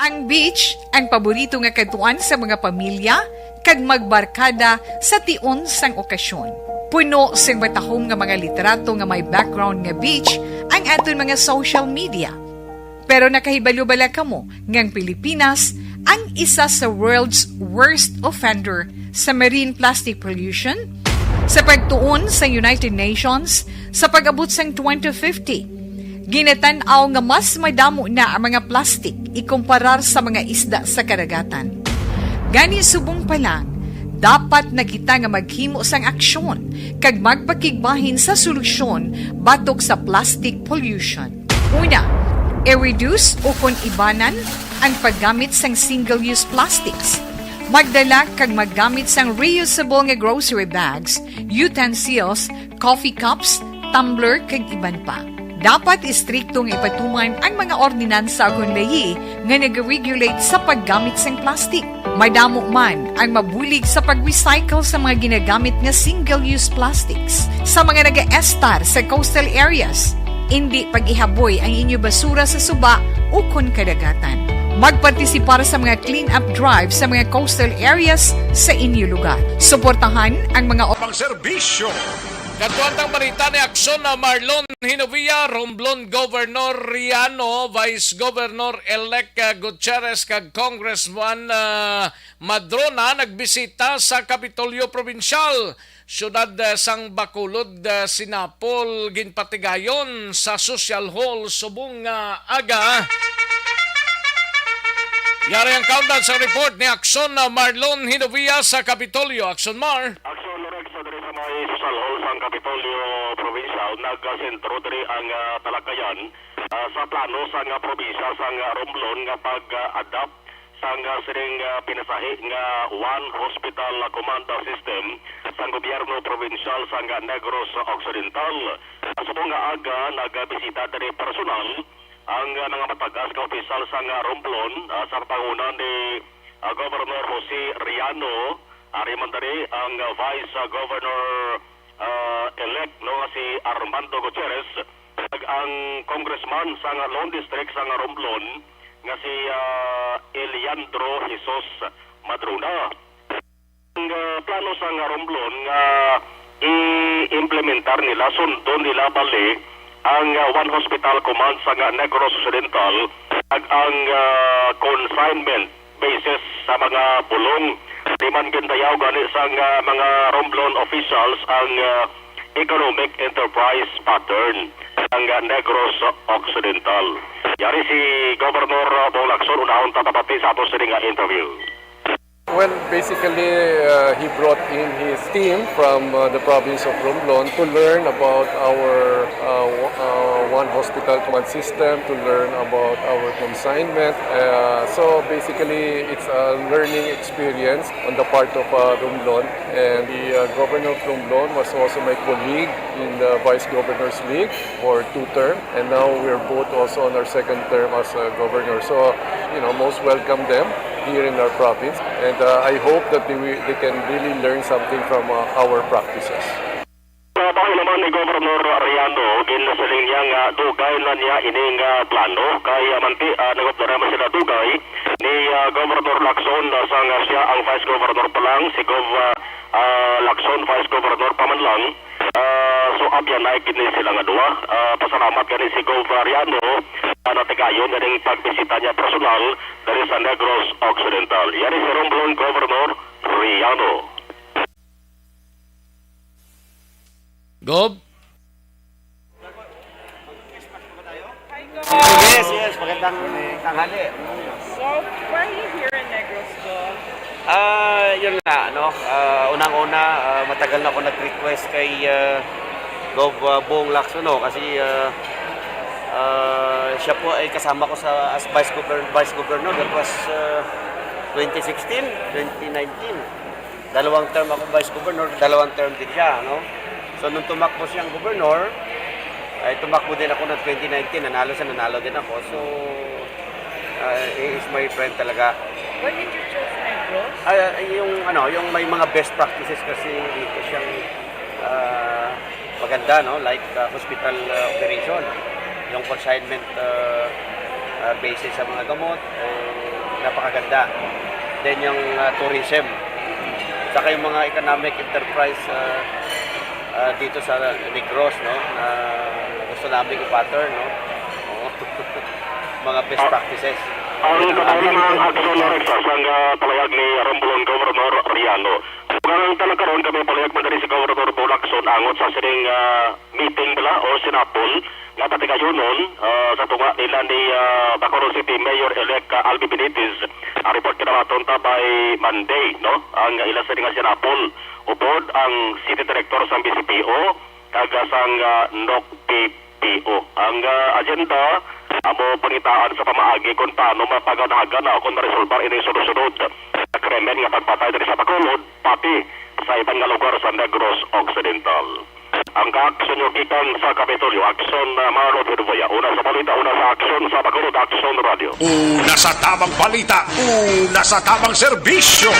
Ang beach, ang paborito nga kadtuan sa mga pamilya kag magbarkada sa tion sang okasyon. Puno sing matahom nga mga litrato nga may background nga beach ang aton mga social media. Pero nakahibalo bala kamo nga ang Pilipinas ang isa sa world's worst offender sa marine plastic pollution? Sa pagtuon sa United Nations, sa pag-abot sang twenty fifty, ginatan-aw nga mas madamo na ang mga plastik ikumparar sa mga isda sa kadagatan. Gani, subong pa lang, dapat na kita nga maghimo sang aksyon kag magpakigbahin sa solusyon batok sa plastic pollution. Una, i-reduce ukon ibanan ang paggamit sang single-use plastics. Magdala kag maggamit sang reusable nga grocery bags, utensils, coffee cups, tumbler, kag iban pa. Dapat istrikto nga ipatuman ang mga ordinansa ukon layi nga nag-regulate sa paggamit sang plastic. Madamo man ang mabulig sa pag-recycle sa mga ginagamit nga single-use plastics sa mga nagaestar sa coastal areas. Indi pag-ihaboy ang inyo basura sa suba ukon kadagatan. Magpartisipar sa mga clean-up drive sa mga coastal areas sa inyo lugar. Suportahan ang mga Pang serbisyo. Kadtuan tang balita ni Aksyon na Marlon Hinovia, Romblon Governoriano, Vice Governor-elect, ah, Gutierrez, kag Congressman, ah, Madrona nagbisita sa Kapitolyo Probinsyal, siyudad, ah, sang Bacolod, ah, Sinapol. Ginpatigayon sa Social Hall subong nga aga. Yari ang countdown sa report ni Aksyon na Marlon Hinovia sa Kapitolyo. Aksyon, Mar. Aksyon, Lorex, diri sa may Social Hall sang Kapitolyo Provincial, nagasentro diri ang, ah, talakayan, ah, sa plano sang, ah, probinsya sang, ah, Romblon nga pag-adapt sang, ah, sining, ah, pinasahi nga One Hospital Command System sang gobyerno probinsyal sang, ah, Negros Occidental. Subong nga aga, nagabisita diri personal ang, ah, mga matagas nga opisyal sang, ah, Romblon, ah, sa panguna ni ah, Governor Jose Riano, ari man diri ang, ah, Vice, ah, Governor, ah, elect, no, nga si Armando Gutierrez, kag ang Congressman sang Lone District sang Romblon nga si, ah, Eliandro Jesus Madrona. Ang, ah, plano sang Romblon nga i-implementar nila, sundon nila bali ang, ah, One Hospital Command sang Negros Occidental, ag ang, ah, consignment basis sa mga bulong. Di man gindayaw gani sang, ah, mga Romblon officials ang, ah, economic enterprise pattern ang, ah, Negros Occidental. Yari si Governor, ah, Bong Lacson, unahon ta pabati sa ato sini nga interview. Well, basically, uh, he brought in his team from uh, the province of Romblon to learn about our uh, w- uh, one hospital command system, to learn about our consignment. Uh, so basically, it's a learning experience on the part of uh, Romblon. And the uh, governor of Romblon was also my colleague in the Vice Governor's League for two terms. And now we're both also on our second term as a governor. So, you know, most welcome them here in our province. And uh, I hope that they, will, they can really learn something from uh, our practices. Sa bahin naman ni Governor Riano, ginasiling niya nga dugay na niya ining, ah, plano. Kay, ah, manti, ah, nagupda naman sila dugay ni, ah, Governor Lacson, ah, sang, ah, siya ang Vice Governor pa lang, si Gov, ah, ah, Lacson, Vice Governor pa man lang. Ah, so, abyan na gid ni sila nga duha. Ah, pasalamat gani si Gov Riano, ah, natigayon ganing pagbisita niya personal diri sa Negros Occidental. Yari si Romblon Governor Riano. Gob? Yes, yes. Magandang tanghali. So, why are you here in Negros, Gov? Ah, yun nga, no. Ah, unang-una, ah, matagal na ako nag-request kay ah, Gov ah, Bong Lacson, no, kasi ah, ah, siya po ay kasama ko sa as Vice Governor, Vice Governor. That was ah, twenty sixteen, twenty nineteen. Dalawang term ako Vice Governor, dalawang term din siya, no. So nung tumakbo siyang governor, ay tumakbo din ako ng twenty nineteen, nanalo siya, nanalo din ako. So uh, he is my friend talaga. Why did you choose Negros? Ah, yung ano, yung may mga best practices kasi dito siyang ah, maganda, no, like ah, hospital ah, operation, yung consignment ah, ah, basis sa mga gamot, eh, napakaganda. Then yung ah, tourism, saka yung mga economic enterprise ah, ah, dito sa Negros, no, na gusto namin i-pattern, no. Oo. Mga best practices. Ang kabahinang aksyon na Rex, sang ah, palayag ni Romblon Governor Riano. Ang talakaron kami palayag man diri si Governor Bong Lacson angot sa sining ah, meeting bala o sinapol nga patigayunon ah, sa tunga nila ni ah, Bacolod City Mayor-elect ah, Albi Benitez. Ang report kinamaton ta by Monday, no? Ang ila sini nga sinapol. Upod ang City Director sang B C P O kag sang ah, N O C P P O. Ang ah, agenda amo pangitaan sa pamaagi kung paano mapaganhagan o kung maresolbar ini sunod-sunod nga krimen nga pagpatay diri sa Bacolod, pati sa iban nga lugar sa Negros Occidental. Ang kaaksyon nyo gikan sa Kapitolyo, aksyon na Marlon Hiruboya. Una sa balita, una sa aksyon sa Bacolod Aksyon Radio. Una sa tamang balita, una sa tamang serbisyo.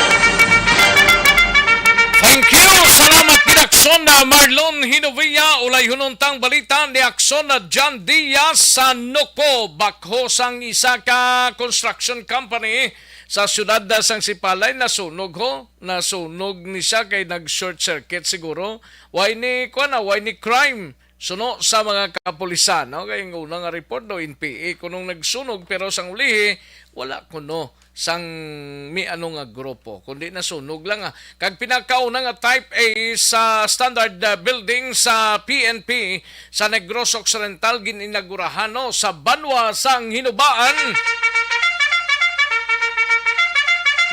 Thank you! Salamat, Pinaksyon na Marlon Hinovia. Ulay hununtang balita ni Aksyon na John Diaz sa Noko. Bakho sang isa ka construction company sa siyudad na sang Sipalay nasunog ho. Nasunog ni siya kay nag-short circuit siguro. Why ni, kuwan na, why ni crime? Suno sa mga kapulisan, no? Kay ang una nga report, no, N P A kunong nagsunog, pero sang ulihi, wala kuno sang mi ano nga grupo, kundi nasunog lang, ah. Kag pinakauna nga type A sa standard, ah, building sa P N P sa Negros Occidental gin-inagurahan, no, sa banwa sang Hinubaan.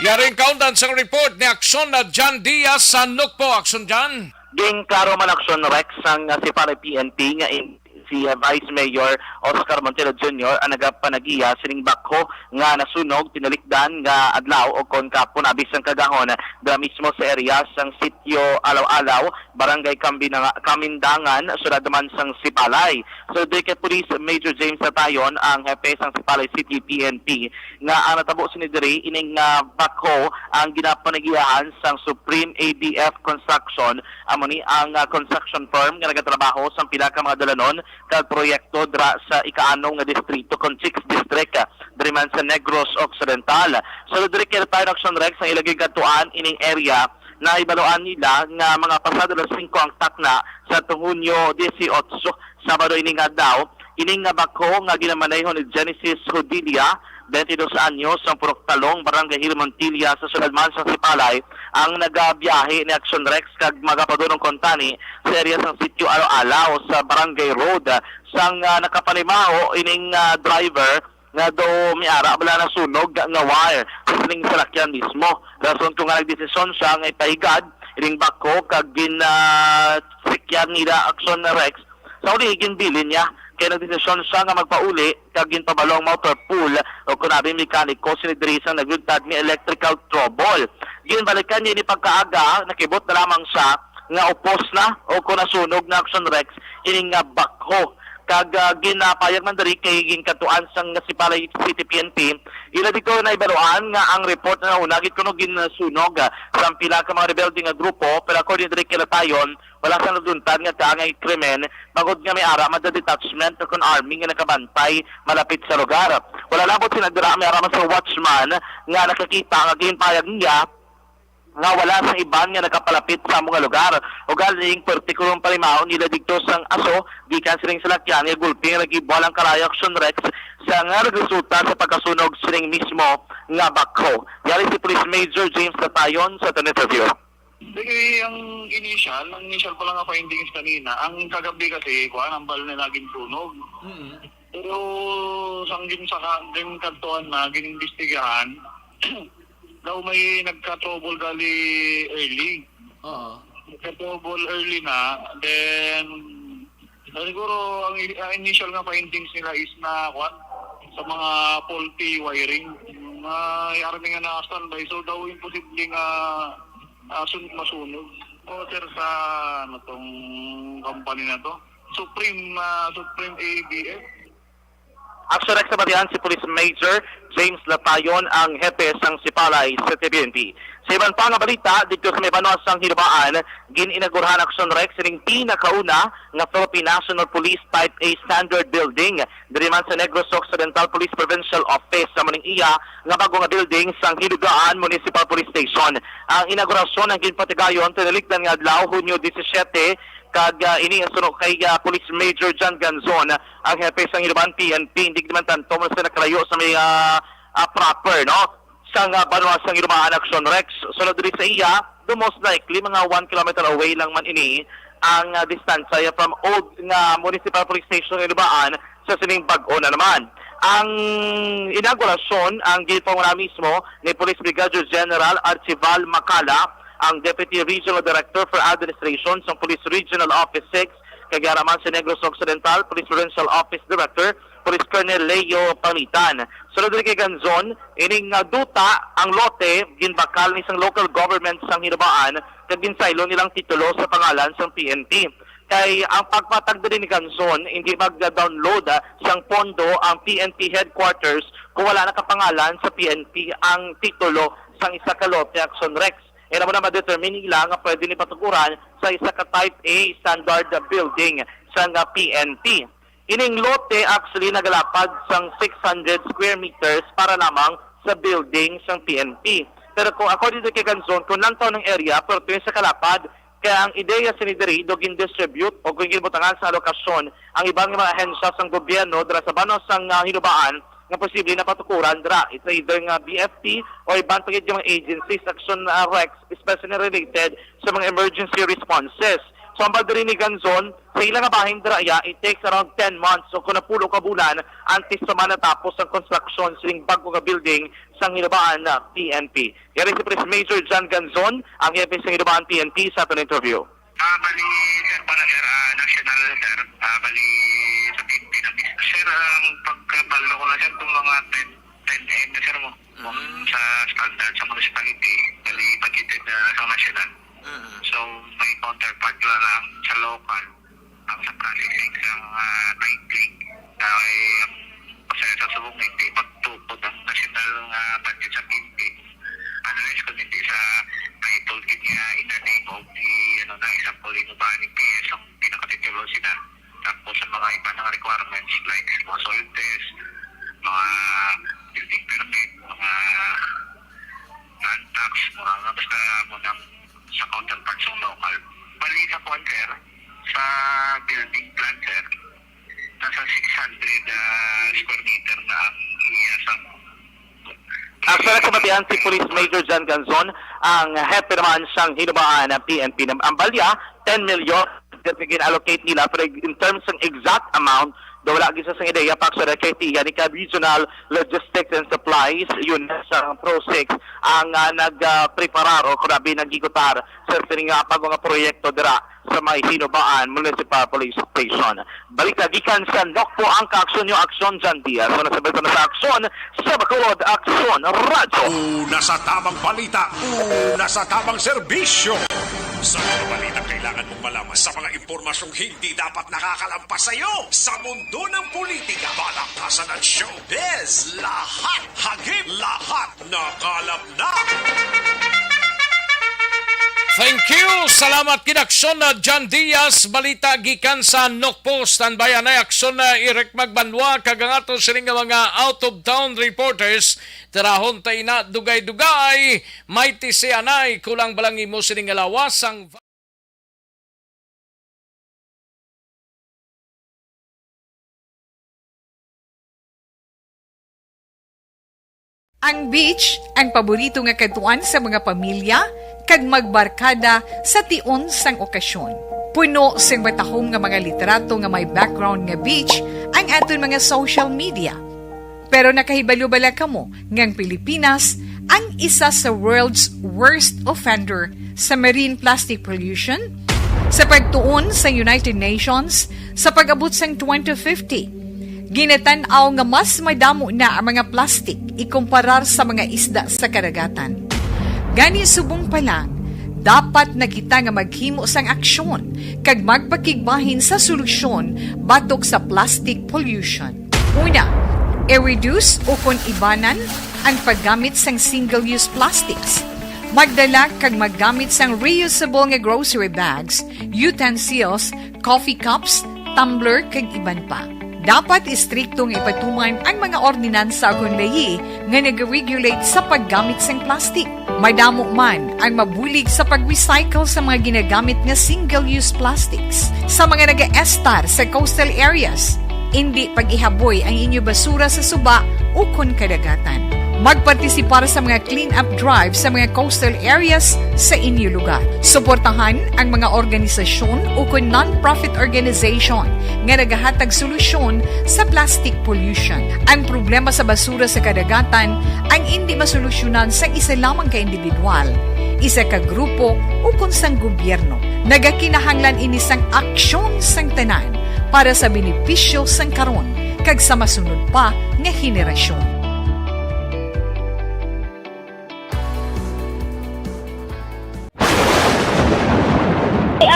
Yaring kaundan sang report ni Aksyon na John Diaz sa Nukpo. Aksyon, John. Ging klaro man, Aksyon Rex, sang, ah, Sipalay P N P nga in, Si Vice Mayor Oscar Montero Junior ang nagapanagiya sining backhoe nga nasunog tinalikdan nga adlaw o kon kapon abis ang kagahon dira mismo sa area sang Sitio Alaw-Alaw, Barangay Kambinanga-, Kamindangan, Syudad man sang Sipalay. So, di kay Police Major James Satayon ang hepe sang Sipalay City P N P nga ang natabo sini diri ining, ah, backhoe ang ginapanagiyahan sang Supreme A B F Construction, amo ni ang, ah, construction firm nga nagatrabaho sang pila ka mga dalanon kag proyekto dira sa ikaanom nga distrito kon sixth district, ah, diri man sa Negros Occidental. So, diri kay Retired Action Rex ang ila ginkantuan ining area, nahibaluan nila nga mga pasado alas singko ang takna sa Hunyo dieciocho, Sabado ini nga adlaw. Ining nga backhoe nga ginamaneho ni Genesis Hodilia, twenty-dos anyos, sang Purok Talong, Barangay Hill Montilla, sa Syudad man sang Sipalay, ang nagabiyahe ni Action Rex kag magapadulong kuntani sa area sang Sitio Alaw-Alaw sa Barangay Road. Sang, ah, nakapanimaho ining, ah, driver nga daw may ara bala nasunog nga wire sa sining salakyan mismo. Rason ko nga nagdesisyon siya nga ipahigad ining backhoe kag gin, ah, sikyan nila Action Rex. Sa uli, ginbilin niya kay nagdesisyon siya nga magpauli kag ginpabalo ang motor pool o kunabi mekaniko sini diri sang nagluntad nga electrical trouble. Ginbalikan niya ini pagkaaga, nakibot na lamang siya nga upos na o kon nasunog na Action Rex ining nga backhoe. Kag, ah, ginapayag man diri kay ginkatuan sang Sipalay City P N P, ila dito nahibaluan nga ang report na nauna gid kuno ginsunog, ah, sang pila ka mga rebelde nga grupo, pero according diri kay Latayon, wala sang naluntad nga kaangay krimen, bangod nga may ara man detachment o kon army nga nakabantay malapit sa lugar. Wala labot sina dira may ara man sa watchman nga nakakita nga ginpayag niya nga wala sang iban nga nakapalapit sa amo nga lugar. Ugaling, perti kuno ang panimaho nila didto sang aso gikan sining salakyan nga gulpi nga nag-ibuhal ang Kalayo Action Rex sa nga nagresulta sa pagkasunog sining mismo nga backhoe. Yari si Police Major James Latayon sa aton interview. Sige, ang initial, ang initial pa lang nga findings kanina, ang kagabi kasi, kuan, ang bal na naging sunog. Mm. Pero sang gin-, sa ka-, ginkadtuan na, ginimbestigahan, daw may nagka-trouble gali early. Oo. Nagka-trouble early na, then, na siguro ang i-, ang initial nga findings nila is na, kuan, sa mga faulty wiring. May army nga na-standby, so daw imposible nga, ah, sun-, masunog. O, sir, sa, ano, tong company na to? Supreme, ah, Supreme A B S. Action Rex, nabatian si Police Major James Latayon, ang hepe sang Sipalay City P N P. Sa iban pa nga balita, didto sa may banwa sang Hinubaan, gin-inagurahan Action Rex sining pinakauna nga Philippine National Police Type A Standard Building diri man sa Negros Occidental Police Provincial Office. Sa maning iya nga bago nga building sang Hinubaan Municipal Police Station. Ang inaugurasyon ang ginpatigayon tinalikdan nga adlaw, Hunyo disisiete, kag, ah, ini ang suno kay, ah, Police Major John Ganzon, ang hepe sang Hinubaan P N P. Hindi naman tanto man sa nakalayo sa may, ah, ah, proper, no? Sang, ah, banwa sang Hinubaan Action Rex. Sunod diri sa iya, the most likely, mga one kilometer away lang man ini ang, ah, distansya from old nga Municipal Police Station Hinubaan sa sining bag-o na naman. Ang inaugurasyon ang ginpanguna mismo ni Police Brigadier General Archival Macala, ang Deputy Regional Director for Administration sa Police Regional Office six, kag yara man si Negros Occidental Police Provincial Office Director, Police Colonel Leo Pamitan. Sunod diri kay Ganzon, ining, ah, duta, ang lote, ginbakal ni sang local government sang Hinubaan kag ginsaylo nilang titulo sa pangalan sang P N P. Kay ang pagpatag diri ni Ganzon, hindi mag-download, ah, sang pondo ang P N P headquarters kung wala nakapangalan sa P N P ang titulo sang isa ka lote, Action Rex. Ina mo na ma-determine nila nga pwede ni patukuran sa isa ka Type A standard building sang, ah, P N P. Ining lote actually nagalapad sang six hundred square meters para lamang sa building sang P N P. Pero kung according to kay Ganzon, kung lantaw ng area, pero tuwing sa kalapad, kaya ang ideya sini diri do gin-distribute o kung ginbutangan sa alokasyon ang iban nga mga ahensya sang gobyerno dira sa banwa sang, ah, Hinubaan nga posible na patukuran dira. It's either nga B F P o iban pa gid nga mga agencies, Action, ah, Rex, especially related sa mga emergency responses. So, ang diri ni Ganzon, sa ila nga bahin dira, ya, it takes around ten months o kung napulo ka bulan antes sa manatapos ang construction sining bag-o nga building sang Hinubaan na P N P. Yari si Police Major John Ganzon, ang hepe sang Hinubaan P N P, sa aton interview. Ah, bali, sir, para, sir, ah, national, sir. Ah, bali, sa P N P na bis-, sir, ang pagkabalo ko na, sir, kung mga ten, ten M na, sir, mo. Kung Mm. sa standard sa municipality, bali, budgeted na sa national. Mm. So, may counterpart na lang sa local, ang sa processing sa mga titling. Kaya, ang proseso sa subong, hindi magtukod ang national nga budget sa P N P. Unless kung hindi sa title, kanya in the name of the, ano na, example, Hinoba-an P S ang pinakatitulo sila. Tapos sa mga iba nga requirements like mga soil test, mga building permit, mga land tax, mga basta mo nang sa counterpart sa local. Bali sa kuwan, sir, sa building plan, sir, nasa six hundred, ah, square meter na ang iya sa Actually, kumatian si Police Major John Ganzon, ang hepe naman sang Hinoba-an P N P. Ang balya, ten million, that we can allocate nila. Pero in terms ng exact amount, daw wala gisa sang ideya pa, actually, kay tiya ni ka Regional Logistics and Supplies, yun sa Pro six, ang, ah, nag, ah, preparar o kung abi naghigutar sa sining, ah, pag mga proyekto dira sa may Hinoba-an Municipal Police Station. Balita gikan sa Nokpo, ang kaaksyon nyo, Aksyon John Diaz. So, nasa balita na sa Aksyon, sa Bacolod, Aksyon Radyo. Una sa tamang balita, una sa tamang serbisyo. Sa mga balitang kailangan mong malaman, sa mga impormasyong hindi dapat nakakalampas sa iyo, sa mundo ng politika, balakasan at showbiz, lahat hagip, lahat nakalap na. Thank you. Salamat kid Aksyon na John Diaz. Balita gikan sa Nokpo. Standby anay Aksyon na Eric Magbanwa kag ang ato sini nga mga out of town reporters. Tirahon ta ina dugay-dugay. May tisi anay kulang balang imo sini nga lawas ang Ang beach, ang paborito nga kadtuan sa mga pamilya kag magbarkada sa tion sang okasyon. Puno sing matahom nga mga litrato nga may background nga beach ang aton mga social media. Pero nakahibalo bala kamo nga ang Pilipinas ang isa sa world's worst offender sa marine plastic pollution? Sa pagtuon sa United Nations, sa pag-abot sang twenty fifty, ginatan-aw nga mas madamo na ang mga plastic ikumparar sa mga isda sa kadagatan. Gani, subong pa lang, dapat na kita nga maghimo sang aksyon kag magpakigbahin sa solusyon batok sa plastic pollution. Una, i-reduce ukon ibanan ang paggamit sang single-use plastics. Magdala kag maggamit sang reusable nga grocery bags, utensils, coffee cups, tumbler, kag iban pa. Dapat istrikto nga ipatuman ang mga ordinansa ukon layi nga nag-regulate sa paggamit sang plastic. Madamo man ang mabulig sa pag-recycle sa mga ginagamit nga single-use plastics. Sa mga nagaestar sa coastal areas, indi pag-ihaboy ang inyo basura sa suba ukon kadagatan. Magpartisipar sa mga clean-up drive sa mga coastal areas sa inyo lugar. Suportahan ang mga organisasyon ukon non-profit organization nga nagahatag solusyon sa plastic pollution. Ang problema sa basura sa kadagatan ang indi masolusyonan sang isa lamang ka individual, isa ka grupo, ukon sang gobyerno. Nagakinahanglan ini sang aksyon sang tanan para sa benepisyo sang karon kag sa masunod pa nga henerasyon.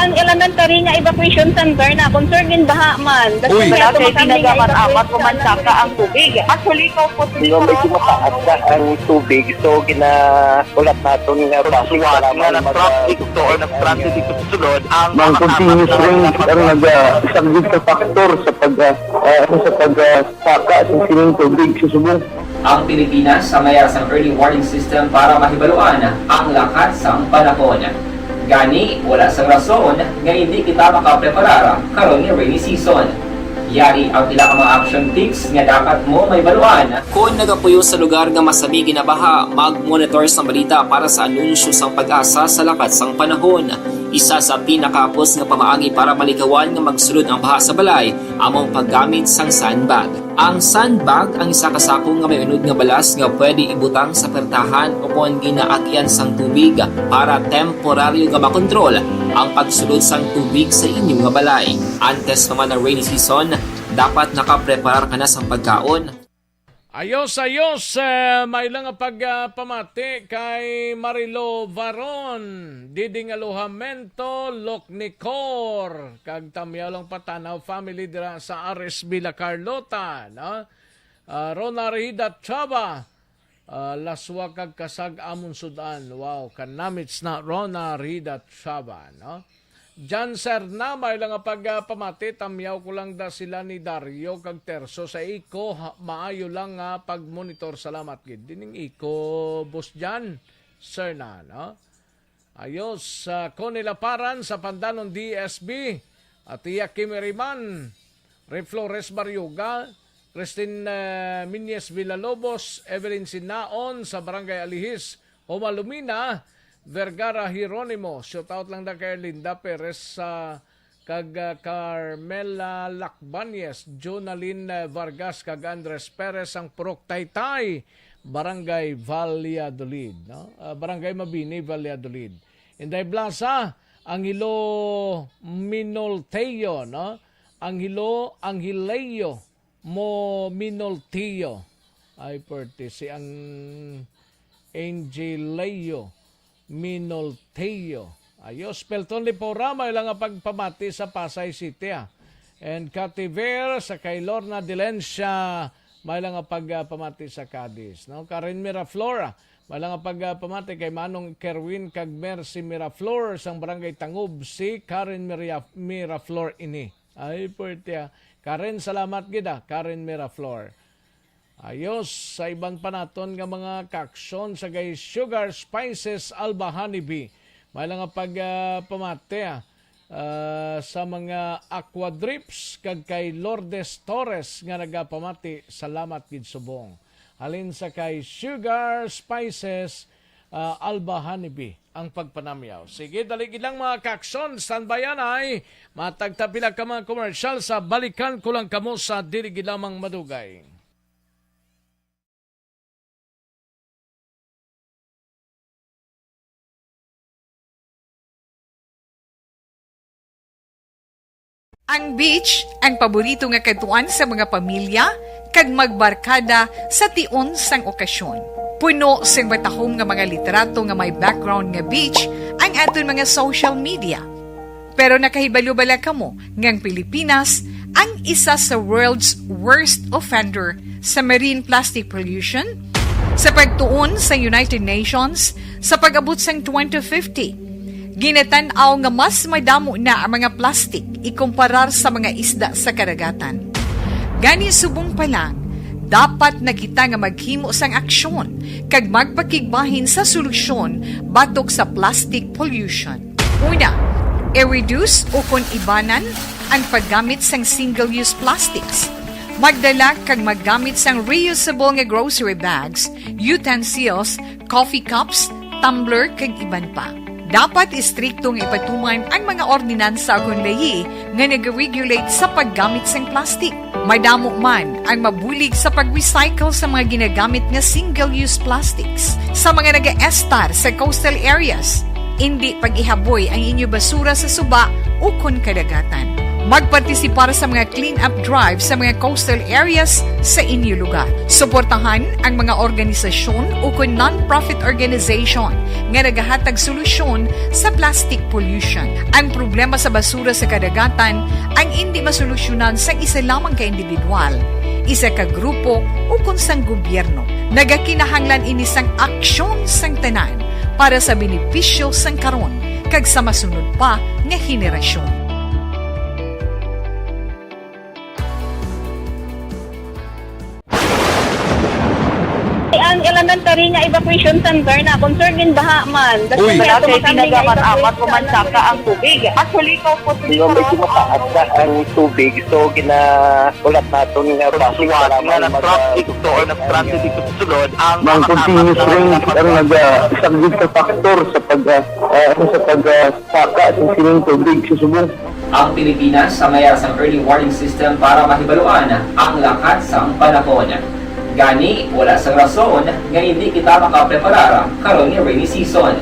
Ang elementary nga evacuation center na concern in baha man. Uy. Wala kay ginagamit-amat o mansaka ang tubig. Actually, ikaw po, hindi ko mataas na ang tubig. So, gina-, ulat naton nga traffic, nga mag-, nag-traffic to or nag-transit dito sa sulod, ang mga continuous rains ang nag-, ah, isang big factor sa pag, ah, ah, sa pag, ah, saka sa sining tubig sa subong. Ang Pilipinas ang may ara sang early warning system para mahibaluan ang lakat sang panahon. Gani, wala sang rason nga indi kita makapreparar karon nga rainy season. Yari ang pila ka mga action tips nga dapat mo mahibaluan. Kon nagapuyo sa lugar nga masami ginabaha, mag-monitor sang balita para sa anunsyo sang PAGASA sa lakat sang panahon. Isa sa pinakahapos nga pamaagi para malikawan nga magsulod ang baha sa balay amo ang paggamit sang sandbag. Ang sandbag ang isa ka sako nga may unod nga balas nga pwede ibutang sa pertahan ukon ginaagyan sang tubig para temporaryo nga makontrol ang pagsulod sang tubig sa inyo nga balay. Antes pa man ang rainy season, dapat nakapreparar ka na sang pagkaon. Ayos, ayos. Eh, may lang nga pagpamati kay Marilo Varon, didi nga Lojamento, Locnicor, kag tamyaw lang patanaw family dira sa R S B La Carlota, no? Ah, Rona Rida Chava, ah, laswa kag kasag amon sudan. Wow, kanamits na Rona Rida Chava, no? Jan Serna, may lang nga pagpamati, tamyaw ko lang da sila ni Dario kag Terso sa iko, ha, maayo lang nga pag-monitor. Salamat gid. Dining iko, Boss Jan Serna, no? Ayos, sa Connie Laparan, sa Pandanon D S B, at iya Kimi Riman, Ray Flores Barioga, Christine, eh, Miñez Villalobos, Evelyn Sinaon, sa Barangay Alihis, Homalumina, Vergara Jeronimo. Shout out lang da kay Linda Perez, ah, kag, ah, Carmela Lacbañez, Jonalyn, eh, Vargas, kag Andres Perez, ang Purok Taytay, Barangay Valladolid, no? Ah, Barangay Mabini, Valladolid. Inday Blasa, Angelo Minolteo, no? Angelo, Angeleo, mo Minoltio. Ay, pwerte si ang Angeleo Minoltio. Ayos, Pelton Lipora, may lang nga pagpamati sa Pasay City, ah. And Cathy Ver, sa kay Lorna Dilencia, may lang nga pagpamati sa Cadiz, no? Karen Miraflor, may lang nga pagpamati kay Manong Kerwin kag Mercy Miraflor sang Barangay Tangob, si Karen Miria-, Miraflor ini. Ay, pwerte, ah. Karen, salamat gid, ah, Karen Miraflor. Ayos, sa iban pa naton nga mga kaaksyon sa kay Sugar Spices Alba Honeybee. May lang nga pag, ah, pamati, ah, ah, sa mga Aquadrips kag kay Lourdes Torres nga nagapamati, salamat gid subong. Halin sa kay Sugar Spices, ah, Alba Honeybee ang pagpanamyaw. Sige, dali gid lang, mga kaaksyon, standby anay. Matag ta pila ka mga commercial sa balikan ko lang kamo sa dili gid lamang madugay. Ang beach, ang paborito nga kadtuan sa mga pamilya kag magbarkada sa tion sang okasyon. Puno sing matahom nga mga litrato nga may background nga beach ang aton mga social media. Pero nakahibalo bala kamo nga ang Pilipinas ang isa sa world's worst offender sa marine plastic pollution? Sa pagtuon sa United Nations, sa pag-abot sang twenty fifty, ginatan-aw nga mas madamo na ang mga plastic ikumparar sa mga isda sa kadagatan. Gani, subong pa lang, dapat na kita nga maghimo sang aksyon kag magpakigbahin sa solusyon batok sa plastic pollution. Una, i-reduce ukon ibanan ang paggamit sang single-use plastics. Magdala kag maggamit sang reusable nga grocery bags, utensils, coffee cups, tumbler, kag iban pa. Dapat istrikto nga ipatuman ang mga ordinansa ukon layi nga nag-regulate sa paggamit sang plastic. Madamo man ang mabulig sa pag-recycle sa mga ginagamit nga single-use plastics. Sa mga nagaestar sa coastal areas, indi pag-ihaboy ang inyo basura sa suba ukon kadagatan. Magpartisipar sa mga clean-up drive sa mga coastal areas sa inyo lugar. Suportahan ang mga organisasyon ukon non-profit organization nga nagahatag solusyon sa plastic pollution. Ang problema sa basura sa kadagatan ang indi masolusyonan sang isa lamang ka individual, isa ka grupo, ukon sang gobyerno. Nagakinahanglan ini sang aksyon sang tanan para sa benepisyo sang karon kag sa masunod pa nga henerasyon. Ang elementary nga evacuation center na concern din baha man. That's Uy. Why Wala ato kay makami nga ginagaman-amat evacuation human saka ang tubig. Actually, ikaw po, Hindi, medyo mataas na ang tubig. So, gina-, ulat naton nga Pagsuwat traffic nga na lang nag-, mag-, nag-traffic to or nag-transit dito sa sulod, ang Ang mga continuous kasama rain na ang nag-, ah, isang big factor sa pag, ah, ah, ano, sa pag, ah, saka sa sining tubig sa subong. Ang Pilipinas sa mayara sang early warning system para mahibaluan ang lakat sang panahon. Gani, wala sang rason nga hindi kita makapreparar karon nga rainy season.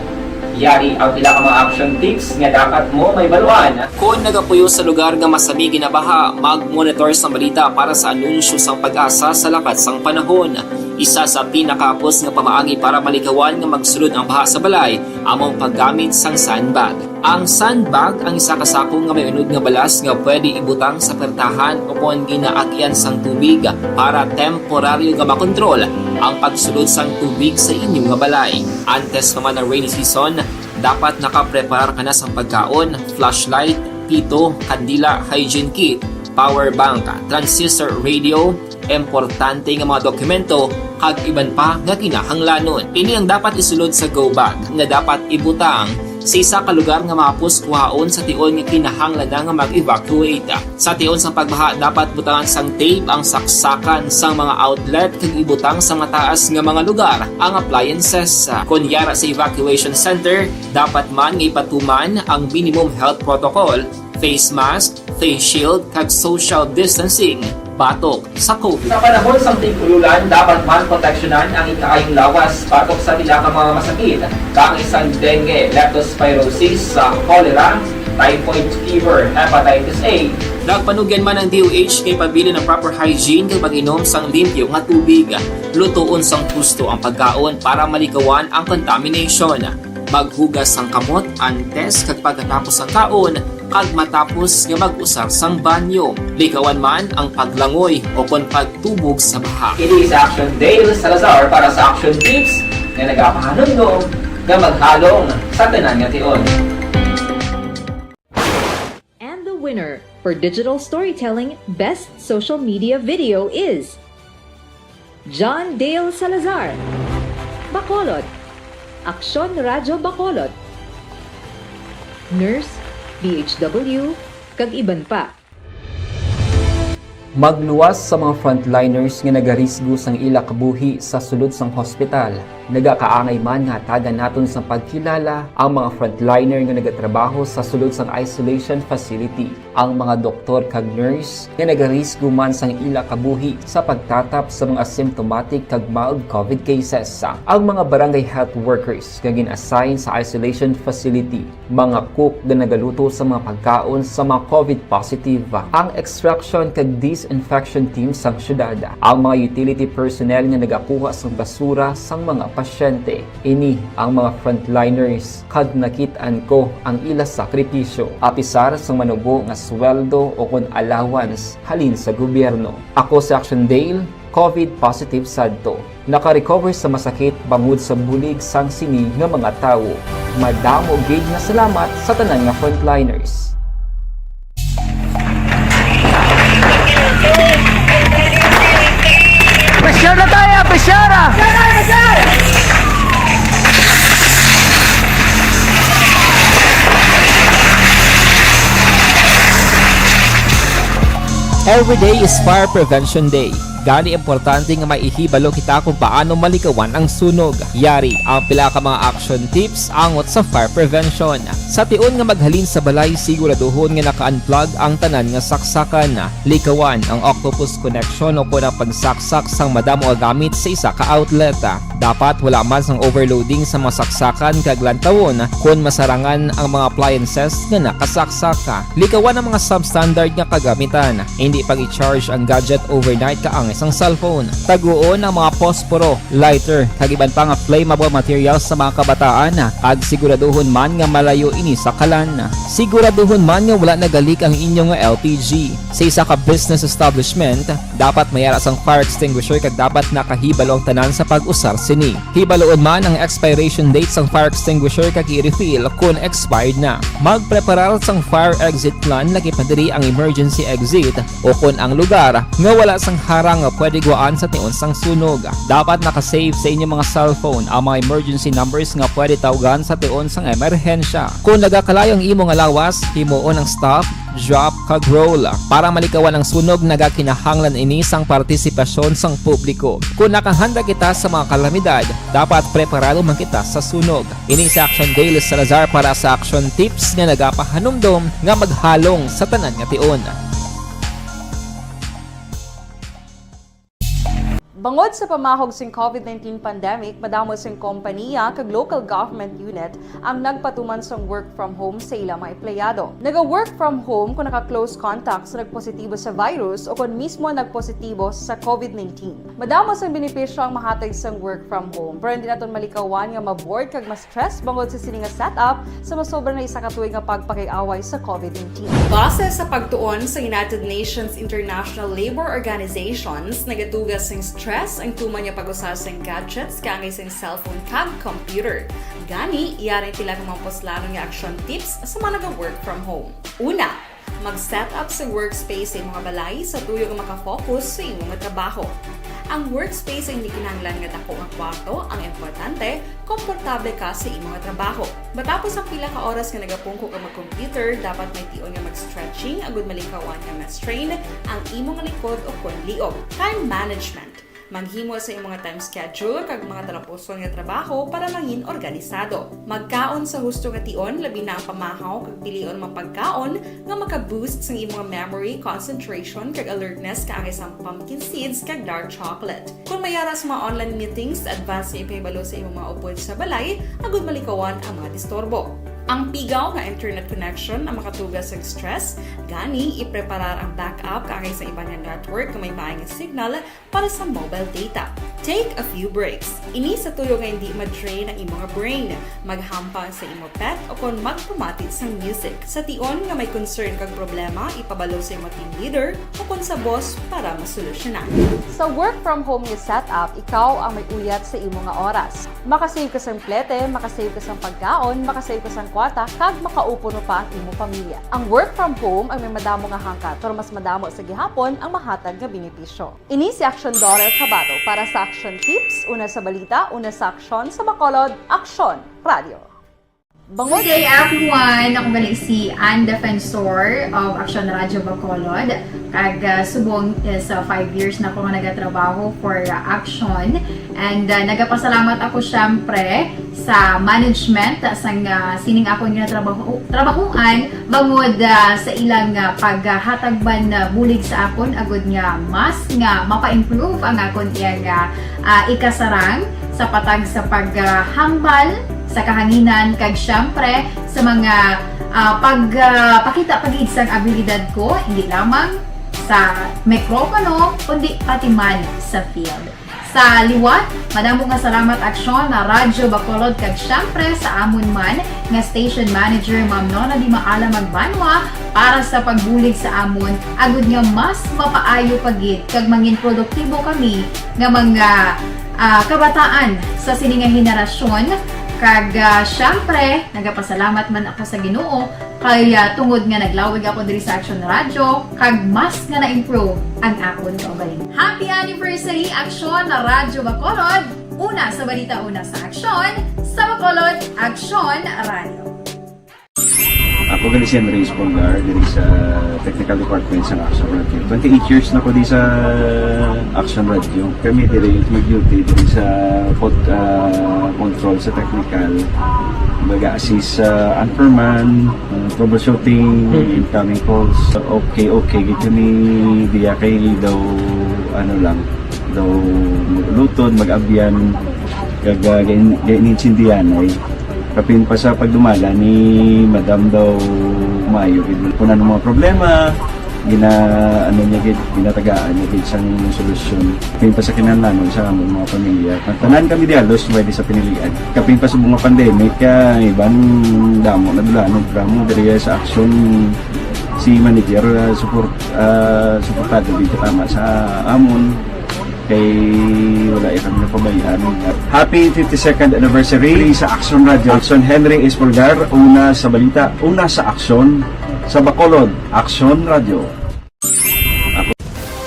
Yari ang pila ka mga action tips nga dapat mo mahibaluan. Kon nagapuyo sa lugar nga masami ginabaha, mag-monitor sang balita para sa anunsyo sang PAGASA sa lakat sang panahon. Isa sa pinakahapos nga pamaagi para malikawan nga magsulod ang baha sa balay amo ang paggamit sang sandbag. Ang sandbag ang isa ka sako nga may unod nga balas nga pwede ibutang sa pertahan o kon ginaagyan sang tubig para temporaryo nga makontrol ang pagsulod sang tubig sa inyo nga balay. Antes pa man ang rainy season, dapat nakapreparar ka na sang pagkaon, flashlight, pito, kandila, hygiene kit, power bank, transistor radio, importante nga mga dokumento, kag iban pa nga kinahanglanon. Ini ang dapat isulod sa go bag nga dapat ibutang sa isa ka lugar nga mahapos kuhaon sa tion nga kinahanglan na nga mag-evacuate. Sa tion sang pagbaha, dapat butangan sang tape ang saksakan sang mga outlet kag ibutang sa mataas nga mga lugar ang appliances. Kon yara sa evacuation center, dapat man nga ipatuman ang minimum health protocol, face mask, face shield, kag social distancing batok sa COVID. Sa panahon sang tig-ululan, dapat man proteksyonan ang ikaayong lawas batok sa pila ka mga masakit, kaangay sang dengue, leptospirosis, sa cholera, typhoid fever, hepatitis A. Nagpanugyan man ang D O H nga ipabilin ang proper hygiene kag pag-inom sang limpyo nga tubig. Lutoon sang husto ang pagkaon para malikawan ang contamination. Maghugas sang kamot antes kag pagkatapos sang kaon, kag matapos nga mag-usar sang banyo. Likawan man ang paglangoy o kon pagtubog sa baha. Ini si Action Dale Salazar para sa Action Tips nga nagapahanumdom nga maghalong sa tanan nga tion. And the winner for digital storytelling best social media video is John Dale Salazar, Bacolod, Aksyon Radyo Bacolod, Nurse, D H W, kag iban pa. Magluwas sa mga frontliners nga nagarisgo sang ila kabuhi sa sulod sang hospital. Nagakaangay man nga hatagan naton sang pagkilala ang mga frontliner nga nagatrabaho sa sulod sang isolation facility, ang mga doktor kag nurse nga nagarisgo man sang ila kabuhi sa pagtatap sa mga symptomatic kag mild COVID cases, ang mga barangay health workers nga gin-assign sa isolation facility, mga cook nga nagaluto sa mga pagkaon sa mga COVID positive, ang extraction kag disinfection team sang syudad, ang mga utility personnel nga nagakuha sang basura sang mga pasyente. Ini ang mga frontliners, kag nakit-an ko ang ila sakripisyo, apisar sang manubo nga sweldo o kon allowance halin sa gobyerno. Ako si Action Dale, COVID positive sadto. Nakarecover sa masakit bangod sa bulig sang sini nga mga tawo. Madamo gid nga salamat sa tanan nga frontliners. Pressure na tayo! Pressure na! Every day is Fire Prevention Day. Gani, importante nga may ihibalo kita kung paano malikawan ang sunog. Yari ang pila ka mga action tips angot sa fire prevention. Sa tion nga maghalin sa balay, siguraduhon nga naka-unplug ang tanan nga saksakan. Likawan ang octopus connection o kon ang pagsaksak sang madamo nga gamit sa isa ka outlet. Dapat wala man sang overloading sa mga saksakan kag lantawon kon masarangan ang mga appliances nga nakasaksak. Likawan ang mga substandard nga kagamitan. Indi pag-i-charge ang gadget overnight kaangay sang cellphone. Taguon ang mga posporo, lighter, kag iban pa nga flammable materials sa mga kabataan, kag siguraduhon man nga malayo ini sa kalan. Siguraduhon man nga wala nagalik ang inyo nga L P G. Sa isa ka business establishment, dapat may ara sang fire extinguisher kag dapat nakahibalo ang tanan sa pag-usar sini. Hibaluon man ang expiration date sang fire extinguisher kag i-refill kon expired na. Magpreparar sang fire exit plan, lakip na diri ang emergency exit o kon ang lugar nga wala sang harang nga pwede gwaan sa tion sang sunog. Dapat naka-save sa inyo mga cellphone ang mga emergency numbers nga pwede tawgan sa tion sang emerhensya. Kung nagakalayo ang imo nga lawas, himuon ang stop, drop, kag roll. Para malikawan ang sunog, nagakinahanglan ini sang partisipasyon sang publiko. Kung nakahanda kita sa mga kalamidad, dapat preparado man kita sa sunog. Ini si Action Dale Salazar para sa Action Tips nga nagapahanumdom nga maghalong sa tanan nga tion. Bangod sa pamahog sing COVID nineteen pandemic, madamo sing kompaniya kag local government unit ang nagpatuman sang work from home sa ila mga empleyado. Naga-work from home kung naka-close contact sa nagpositibo sa virus o kon mismo nagpositibo sa COVID nineteen. Madamo sang benepisyo ang mahatag sang work from home, pero hindi naton malikawan nga ma-bored kag ma-stress bangod sa sini nga setup sa masobra na isa ka tuig nga pagpakig-away sa COVID nineteen. Base sa pagtuon sa United Nations International Labour Organizations, nagatuga sing stress ang tuman nga pag-usa sing gadgets kaangay sing cellphone kag computer. Gani, yari sila nga mga puslanon nga action tips sa mga naga-work from home. Una, mag-set up sa workspace sa imo nga balay sa tuyo nga makafocus sa imo nga trabaho. Ang workspace ay hindi kinahanglan nga dako nga kwarto, ang importante, komportable ka sa imo nga trabaho. Matapos ang pila ka oras nga nagapungko ka mag-computer, dapat may tion nga mag-stretching agud malikawan nga ma-strain ang imo nga likod o kon liog. Time management. Maghimo sa imo nga time schedule kag mga talapuson nga trabaho para mangin organisado. Magkaon sa husto nga tion, labi na ang pamahaw kag pilion nga pagkaon nga maka-boost sang imo nga memory, concentration, kag alertness kaangay sang pumpkin seeds kag dark chocolate. Kung may ara sa mga online meetings, advance nga ipahibalo sa imo mga upod sa balay agud malikawan ang mga disturbo. Ang pigaw nga internet connection ang makatuga sa stress, gani ipreparar ang backup kaangay sa iban nga network nga may maay nga signal para sa mobile data. Take a few breaks. Ini sa tuyo nga hindi ma-drain ang imo nga brain. Maghampang sa imo pet o kon magpamati sang music. Sa tion nga may concern kag problema, ipabalo sa imo team leader o kon sa boss para masolusyonan. Sa work from home nga setup, ikaw ang may uyat sa imo nga oras. Makasave ka sang plete, makasave ka sang pagkaon, makasave ka sang kwarta, kag makaupo pa ang imo pamilya. Ang work from home ang may madamo nga hangkat, pero mas madamo sa gihapon ang mahatag nga benepisyo. Ini si Action Daughter Kabato para sa Action Tips, una sa balita, una sa aksyon, sa Bacolod, Aksyon Radio. Good day, everyone! Ako gali si Ann Defensor of Action Radio Bacolod. Kag, ah, subong is, ah, five years na ako nga nagatrabaho for, ah, Action. And, ah, nagapasalamat ako, syempre, sa management, ah, sang, ah, sining akon nga trabaho, trabahoan, bangod, ah, sa ilang, ah, paghatag man, ah, bulig sa akon, agud nga mas nga mapa-improve ang akon iyang, ah, ah, ikasarang sa patag sa paghambal sa kahanginan, kag syempre sa mga, ah, pag, ah, pakita pa gid sang abilidad ko, hindi lamang sa mikropono, kundi pati man sa field. Sa liwat, madamo nga salamat, Aksyon, na Radyo Bacolod, kag syempre sa amon man nga station manager, Ma'am Nona Di Maala Magbanwa, para sa pagbulig sa amon, agud nga mas mapaayo pa gid kag mangin produktibo kami nga mga, ah, kabataan sa sini nga henerasyon. Kag, ah, syempre, nagapasalamat man ako sa Ginoo kay, ah, tungod nga naglawig ako diri sa Action Radio, kag mas nga na-improve ang akon kaugalingon. Happy anniversary, Action Radyo Bacolod! Una sa balita, una sa aksyon, sa Bacolod, Action Radio. Ako gali si Henry Espolgar, diri sa technical department sa Action Radio. Twenty-eight years na ko di sa Action Radio. Kami diri mag-duty diri sa pod-, ah, control sa technical. Baga assist sa anchorman, ah, troubleshooting, incoming calls. Okay, okay, gid kami diya kay daw, ano lang, daw maglutod, mag-abyan, kag, ah, gain-, gain-, intindihan ay. Kapin pa sa pagdumala ni Madam daw maayo gid. Kung ano mga problema, gina-, ano niya gid, ginatagaan niya gid sang solusyon. Kapin pa sa kinahanglanon sa among mga pamilya. Tanan kami di halos pwede sa pinilian. Kapin pa sa mga pandemic, ah, iban damo na dulanon, drama diri sa aksyon. Si manager, ah, support, ah, suportado gid tama sa amon. Kay wala ya kami napabayaan. Happy fifty-second anniversary sa Action Radio. Action Henry Espolgar, una sa balita, una sa aksyon, sa Bacolod, Action Radio.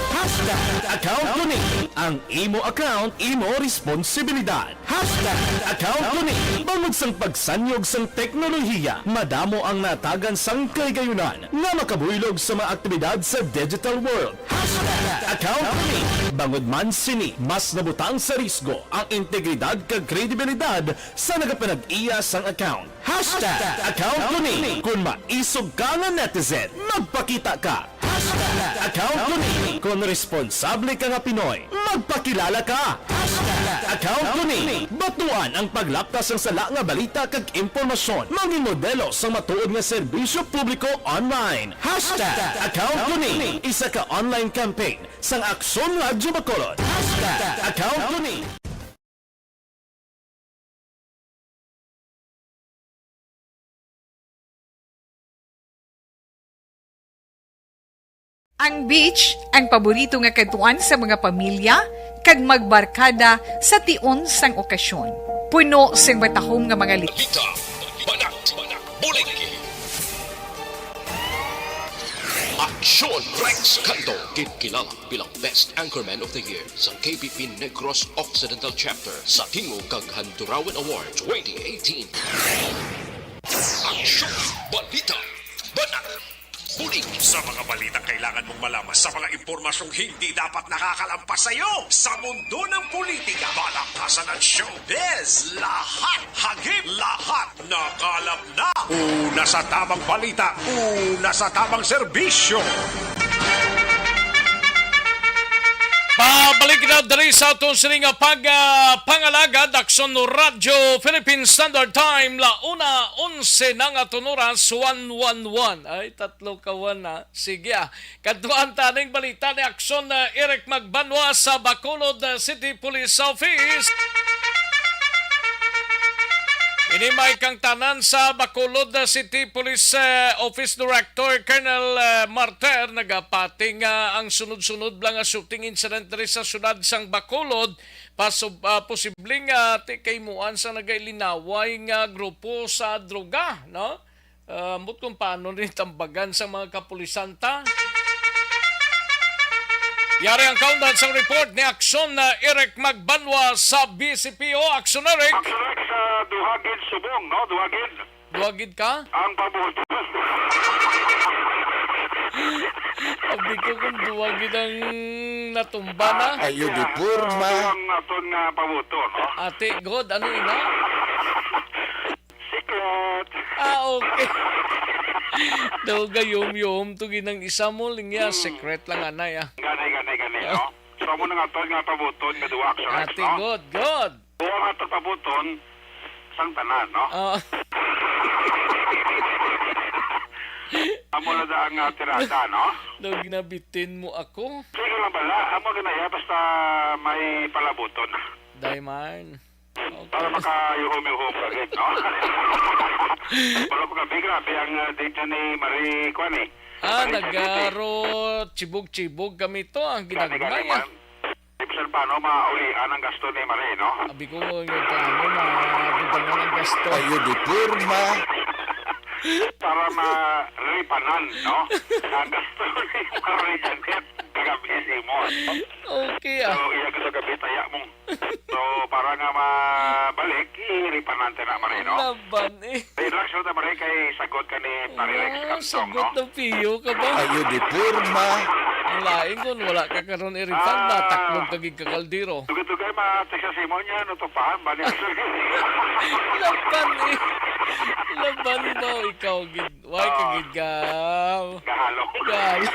Hashtag account ko ni. Ang imo account, imo responsibilidad. Hashtag account ko ni. Bangod sang pagsanyog sang teknolohiya, madamo ang natagan sang kahigayunan nga makabuylog sa mga aktibidad sa digital world. Hashtag account ko ni. Bangod man sini, mas nabutang sa risgo ang integridad kag kredibilidad sa nagapanag-iya sang account. Hashtag account ko ni. Kung maisog ka nga netizen, magpakita ka. Hashtag account ko ni. Kung responsable ka nga Pinoy, magpakilala ka. Hashtag account ko ni. Batuan ang paglapta sang sala nga balita kag impormasyon. Mangin modelo sang matuod nga serbisyo publiko online. Hashtag account ko ni. Isa ka online campaign sang Aksyon Radyo Bacolod. Hashtag account ko ni. Ang beach, ang paborito nga kadtuan sa mga pamilya kag magbarkada sa tion sang okasyon. Puno sing matahom nga mga li- Balita, banat, bulig. Aksyon Rex Canto, ginkilala bilang Best Anchorman of the Year sa K B P Negros Occidental Chapter sa Tingog kag Handurawan Award twenty eighteen. Aksyon, balita, banat, bulig. Sa mga balitang kailangan mong malaman, sa mga impormasyong hindi dapat nakakalampas sa iyo, sa mundo ng politika, balaktasan at showbiz, lahat, hagip, lahat, nakalap na. Una sa tamang balita, una sa tamang serbisyo. Pabalik na diri sa aton sini nga pag, ah, pangalagad, Aksyon Radyo Philippine Standard Time, la una onse na nga aton oras, one one one. Ay, tatlo ka one, ah. Sige, ah. Kadtuan ta ning balita ni Aksyon, ah, Eric Magbanwa sa Bacolod, ah, City Police Office. Inimay kang tanan sa Bacolod, ah, City Police, ah, Office Director Colonel, ah, Marter nagapati nga ang sunod-sunod lang nga shooting incident diri sa siyudad sang Bacolod pasub-, ah, posibleng, ah, ti kay muan sa nagailinaway nga grupo sa droga, no? Ah, ambot kung paano ni tambagan sa mga kapulisan ta. Yari ang kaundan sang report ni Aksyon na Eric Magbanwa sa B C P O. Aksyon, Eric. Aksyon, Eric, sa duha gid subong, no? Duha gid. Duha gid ka? Ang pabuto. Abi ko kung duha gid ang natumba na. Ah, ayo, di porma. Ang aton nga pabuto, no? Ate, God, ano ina? Secret. Ah, okay. Daw gayom-yom to ginang isa mo, linya, hmm, secret lang, anay, ah. Gani, gani, gani, oh, no? So, amo na nga to nga pabuton nga duwa, Aksyon Rex, ate, no? Good, good. Duwa nga to pabuton, sang tanan, no? Oh. Amo na da ang, ah, tirada, no? Daw ginabitin mo ako. Sige lang bala, amo ginaya, basta may palabuton. Diamond. Okay. Para makayuhom-yuhom ka gid, no? Wala ko gabi, grabe ang, ah, date ni Marie, kuwan, eh. Ah, Marie Janet, eh. Nagaro chibog-chibog kami to, ang ginagmay, ah. Gani, gani, man. Di pa paano maulian ang gasto ni Marie, no? Abi ko, yung paano madugangan ang gasto. Ayo, di porma. Para maripanan, no? Ang gasto ni Marie Janet, kagabi si mo. Okay, ah. So, iya ka sa gabi, taya mo. So, para nga mabalik, iripanan ta na, Mare, no? Laban, eh. Relax lang ta, Mare, kay sagot ka ni Pare Rex Cantong, no? Ah, sagot ng piyo ka ba? Ayo, di porma. Ang lain kun wala ka karon iripan, ah, mataklog ka gid ka kaldero. Tugay-tugay, ma-text sa Simon niya, no, to pa, balik. Laban, eh. Laban ba, ikaw, gid? Why ka, ah, gid ka? Gahalo. Gahalo.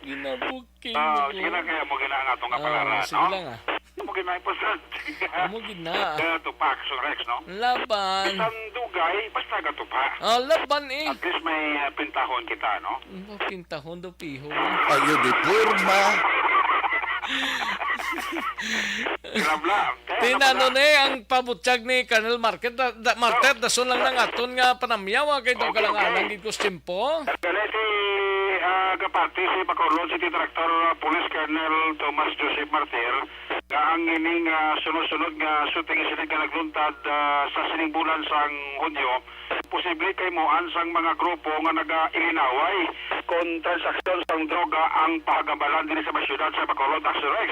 Ginabuk- King Ah, Miguel. Sige lang, kaya mo gina ang atong, ah, kapalaran, sige, no? Lang, ah. Mo gina, importante. Amo gid na. Kaya tupak, so Rex, no? Laban. Bisan dugay, basta gatupa. Ah, laban, eh. At least may, ah, pintahon kita, no? Mo pintahon do piho. Ayo, di porma. Grabe lang. Kaya Tinano naman na. Ni ang pabutyag ni Colonel Market, da, da, Martet, dason lang nang aton nga panamyawa kay daw okay, kalanganan okay. Gid ko sa tiyempo. Dali si, ah, kapati si Bacolod City Director, ah, Police Colonel Thomas Joseph Martir, Ang ining, ah, sunod-sunod nga shooting incident nga nagluntad, ah, sa sining bulan sang Hunyo, posible kay muan sang mga grupo nga nagailinaway kon transaksyon sang droga ang pahagambalan diri sa may siyudad sa Bacolod, Action Rex.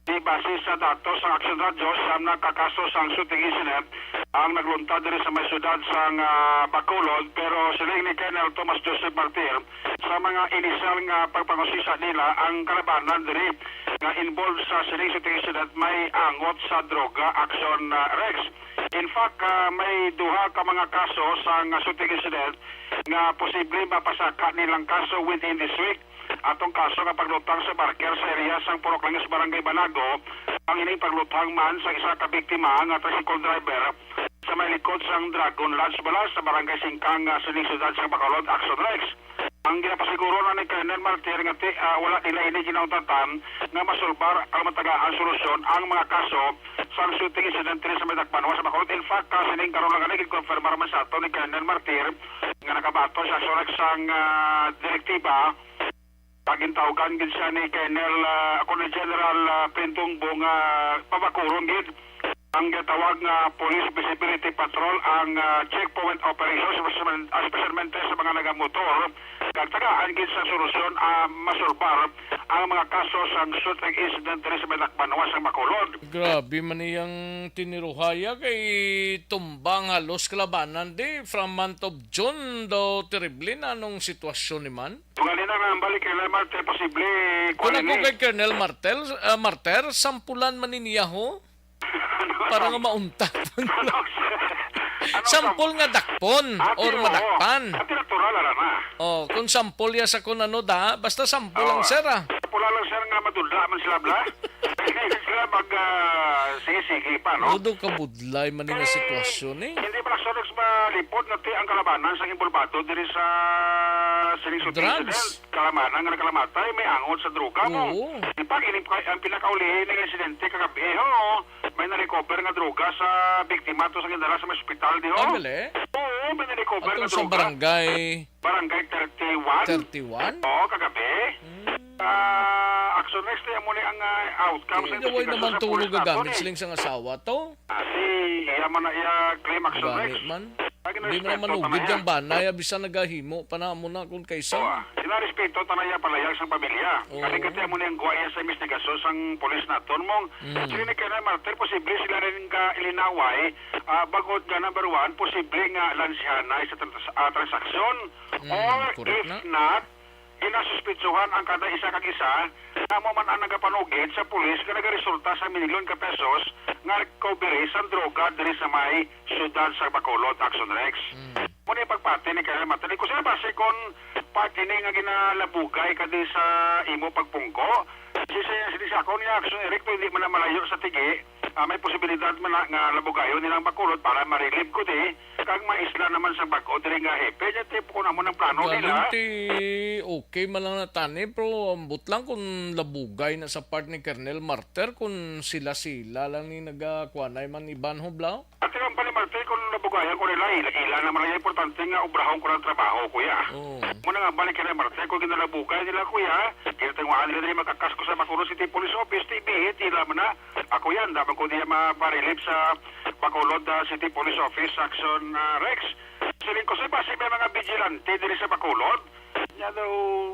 Di base sa datos sang Action Radio, siyam na ka kaso sang shooting incident ang nagluntad diri sa may siyudad sang, ah, Bacolod, pero siling ni Colonel Tomas Joseph Martir, sa mga inisyal nga pagpangusisa nila, ang kalabanan diri nga involved sa sining shooting incident may angot sa droga, Action, ah, Rex. In fact, ah, may duha ka mga kaso sang shooting incident nga posible mapasaka nilang kaso within this week. Atong kaso nga paglutang sa barker sa area sang Purok Langis, Barangay Banago, ang ining pagluthang man sa isa ka biktima nga tricycle driver sa may likod sang Dragon Lodge Balas sa Barangay Singkang, ah, sining siyudad sa Bacolod, Action Rex. Ang ginapasiguro na ni Colonel Martir nga ti, ah, wala nila ini ginautatan nga masulbar ang matagaan solusyon ang mga kaso sang shooting incident diri sa may dakbanuan sa Bacolod. In fact, ah, sining karon lang ani, ginkonfirmar man sa ato ni Colonel Martir nga nakabaton sa Action Rex sang, ah, direktiba. Pagintawgan gid siya ni Colonel, ah, Colonel General, ah, Pindong Bong, ah, pabakuron gid ang gitawag nga Police Visibility Patrol ang, ah, checkpoint operations, espesyalmente sa mga nagamotor, kag tagaan gid sa solusyon, ah, masulbar ang mga kaso sang shooting incident diri sa may dakbanuan sa Bacolod. Grabe man iyang tiniruhaya kay tumbang halos kalabanan di from month of June daw, terrible na anong sitwasyon ni man. Tungali na nga ang balik kay Colonel Martel, posible, Kung kuwan ako ini. Kay Colonel Martel, ah, Marter, sampulan man ni niya ho. Ano Para nga ang maunta. Ano ang Sampol nga dakpon Ah, or tiro. Madakpan. Ah, natural, ala na. Oh, kung sampol ya sa kung ano da, basta sampol lang, Oh, sir, ah. Pula lang, sir, nga madudla man sila, bla. Hindi sila mag, ah, sige-sige pa, no? Udo ka budlay man nga Kay, sitwasyon, eh. Hindi pa lang, sir, malipod nga ti ang kalabanan sa involbado diri sa sining shooting Drugs. Incident. Kalabanan nga nagkalamatay, may angot sa droga mo. Oo. Di ba, gini pa ang pinakaulihi nga insidente kagabi, ho? May na-recover nga droga sa biktima to sa gindala sa may ospital, di ho? Ang gali. Oo, may na-recover Atong nga sa droga. Barangay Barangay thirty-one. Thirty-one? Oo, kagabi. Hmm. Ah, Action Rex, kaya mo ni ang, ah, outcome sa Hindi, way investigasyon naman sa tong pulis nato, nagagamit eh. Siling sang asawa to. Ah, si iya man na iya claim, Action Rex. Gani man. Lagi na Di mo respeto naman ugid tanaya. Yung banay, ah, bisan nagahimo pa na mo na kung kaysa. Oo, ah. Sila respeto tanaya palayag sang pamilya. Oo. Kasi kaya mo ni ang guwaya sa investigasyon sang pulis naton mong Mm. Sige ni Colonel Martel, posible sila rin ka ilinaway, ah, bangod nga, number one, posible nga lansihanay sa trans-, ah, transaksyon, Mm, or correct if na. Not, ginasuspitsuhan ang kada isa kag isa, amo man ang nagapanugid sa pulis nga nagaresulta sa milyon ka pesos nga recovery sa droga diri sa may siyudad sa Bacolod, Action Rex. Mm. Muna yung pagpati ni Colonel Martel. Kung sila base kung part ini nga ginalabugay ka di sa imo pagpungko, si, si, si, si ako niya, Action Eric, to hindi man na malayo sa tigi, ah, may posibilidad man na, nga labugayon nilang Bacolod para ma-relieve ko di, kag maisla naman sa bag-o diri nga hepe. Diyan tipo ko naman ang plano nila. Ganun ti, okay man lang na tani, pero ambot lang kung labugay na sa part ni Colonel Martel, kung sila-sila lang ni nagakuanay man iban ho, blaw? Ate, ang pali, Martel, kung nabugayan ko nila, ila, ila naman ang importante nga obrahon ko ng trabaho, kuya. Oo. Muna nga, balik ka na, Martel, kung ginalabugay nila, kuya, kinatinguhaan nila dili makakas ko sa Bacolod City Police Office, T B H, ila man na. Ako yan, dapat ko niya maparilip sa Bacolod, ah, City Police Office, Action, ah, Rex. Siling ko, sa base may mga vigilante diri sa Bacolod, niya daw,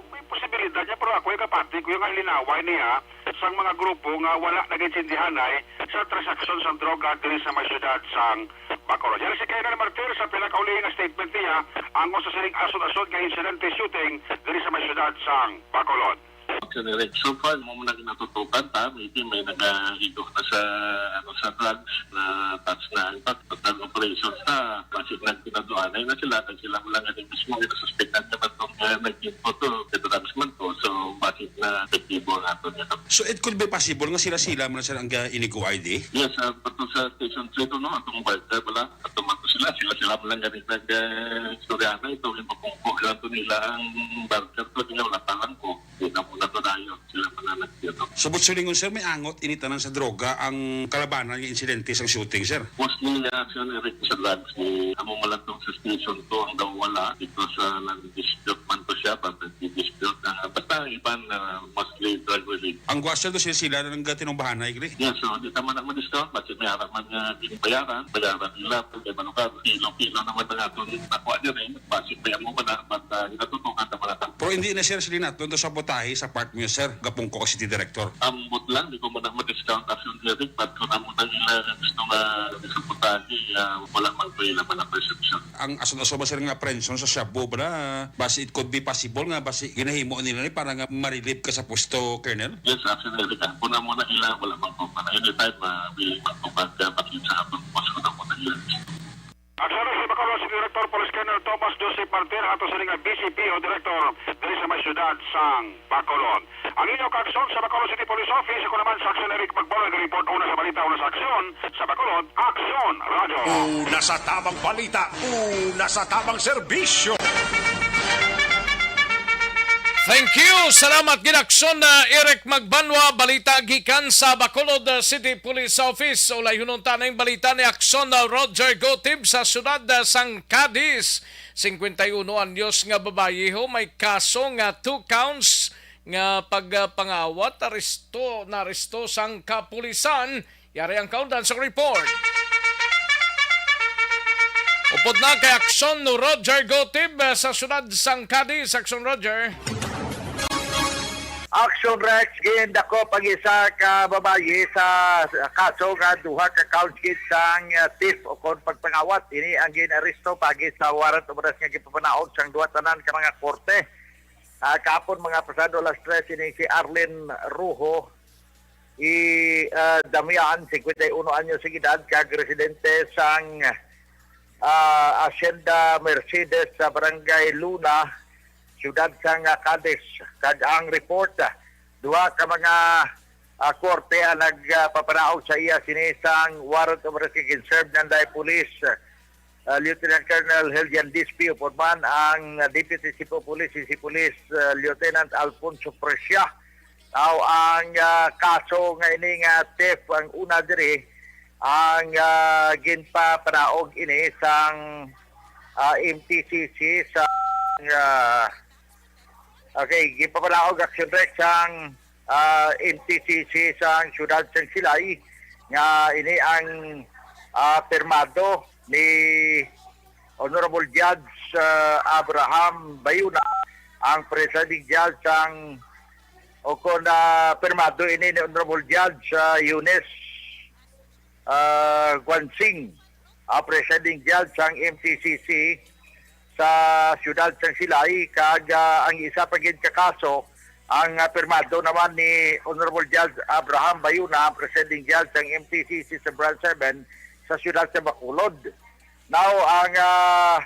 may posibilidad niya, pero ako yung kapatid ko yung linaway niya sang mga grupo nga wala nag-intindihanay sa transaksyon sang droga diri sa may siyudad sang Bacolod. Yan si Colonel Martir sa pinakauli nga statement niya ang sa sining asod-asod nga insidente shooting diri sa may siyudad sang Bacolod. Actually, Rex, so far, mo muna ginatutukan ta, maybe may nagaigo na sa, ano, sa drugs na touch na ang pag-, pag-operation ta, basig na pinaduanay na sila, kag sila mo lang ang mismo, yung suspected naman itong, uh, nag-input to, the drugs man to, so basig na epektibo ang ato niya. So, it could be possible nga sila-sila man, sir, ang, uh, iniguay di? Yes, uh, patong sa Station three to, no, atong barker pala, atong Sila, sila, sila mo lang ganit nag, eh, istorya na ito. Yung mapungko lang ito nila ang barter ko, sila wala talang ko. Di na mo na to dayon. Sila mo na nag-, ano. Sa Butsulingon, sir, may angot ini tanan sa droga ang kalabanan nga insidente sang shooting, sir? Mostly, ah, action, Eric, sa drugs, eh, amo mo lang tong suspicion ko ang daw wala. Because, ah, nag-dispute man to siya, but nag-dispute na. Basta ang iban, ah, mostly drug related. Ang gwasya to sila, sila na nagatinubahanay, kri? Yes, so, di tama na ma-discount. Basta may ara man nga ginabayaran, bayaran nila, pag may manukan. Kilo-kilo naman ang atong nakuha dyan, eh. Basta may amo man na, but, ah, ginatutukan naman na. Pero hindi na, sir, sila nato to sa putahe sa part mo, sir, gapungko ka city director. Ambot lang, di ko man na ma-discount action, Eric, but kung amo na nila gusto nga sa putahe, ah, wala man ko ila man ang perception. Ang asunto ba, sir, nga apprehension sa shabu ba na, basi it could be possible nga basi ginahimo nila ni para nga ma-relieve ka sa pwesto, Colonel? Yes, actually, Eric, ah, kung amo na ila, wala man ko pa na. Anytime, ah, willing man ko pag, ah, pakita sa atong boss ko na mo na ila. Aksyon sa Bacolod City Director Police Colonel Thomas Joseph Martir ato sini nga B C P O Director diri sa may siyudad sang Bacolod. Ang inyo kaaksyon sa Bacolod City Police Office, ako naman sa aksyon Eric Magbanwa, report una sa balita, una sa aksyon sa Bacolod, Aksyon Radio. Una sa tamang balita, una sa tamang serbisyo. Thank you. Salamat gid, Aksyon na Eric Magbanwa. Balita gikan sa Bacolod, uh, City Police Office. Ulayhunon ta ning balita ni Aksyon na Roger Gotib sa siyudad, uh, sang Cadiz. Singkwenta y uno anyos nga babayi ho may kaso nga two counts nga pagpangawat, aresto, naaresto sang kapulisan. Yari ang kaundan sa report. Upod na kay Aksyon Roger Gotib, eh, sa siyudad sang Cadiz. Aksyon Roger. Aksyon Rex, gindakop ang isa ka babayi sa kaso nga duha ka counts gid sang, eh, theft o kon pagpangawat. Ini ang gin-aresto paagi sa warrant of arrest nga gipapanaog sang duha tanan ka mga korte. Ah, kahapon, mga pasado alas tres, ini si Arlene Rojo I, ah, Damian, singkwenta y uno anyos ang edad, kag residente sang, ah, Hacienda Mercedes sa Barangay Luna, siyudad sang, ah, Cadiz. Kag ang report, ah, duha ka mga, ah, korte ang nagpapanaog sa iya sini sang warrant of arrest kag gin-serve nanday police, ah, Lieutenant Colonel Helian Dispi, upod man ang, ah, Deputy Chief of Police, si Police, ah, Lieutenant Alfonso Presia. Now, ang, ah, kaso nga ini nga theft, ang una diri, ang, ah, ginpapanaog ini sang, ah, M T C C sang, ah, okay, ginpapanaog, Aksyon Rex, sang, ah, M T C C sang siyudad sang Silay, nga ini ang, ah, pirmado ni Honorable Judge, ah, Abraham Bayuna, ang presiding judge sang, o kon, ah, pirmado ini ni Honorable Judge, ah, Eunice, ah, Guansing, ah, presiding judge sang M T C C sa siyudad sang Silay, kag, ah, ang isa pa gid ka kaso, ang, ah, pirmado naman ni Honorable Judge Abraham Bayuna, ang presiding judge sang M T C C sa Branch seven sa siyudad sa Bacolod. Now, ang, ah,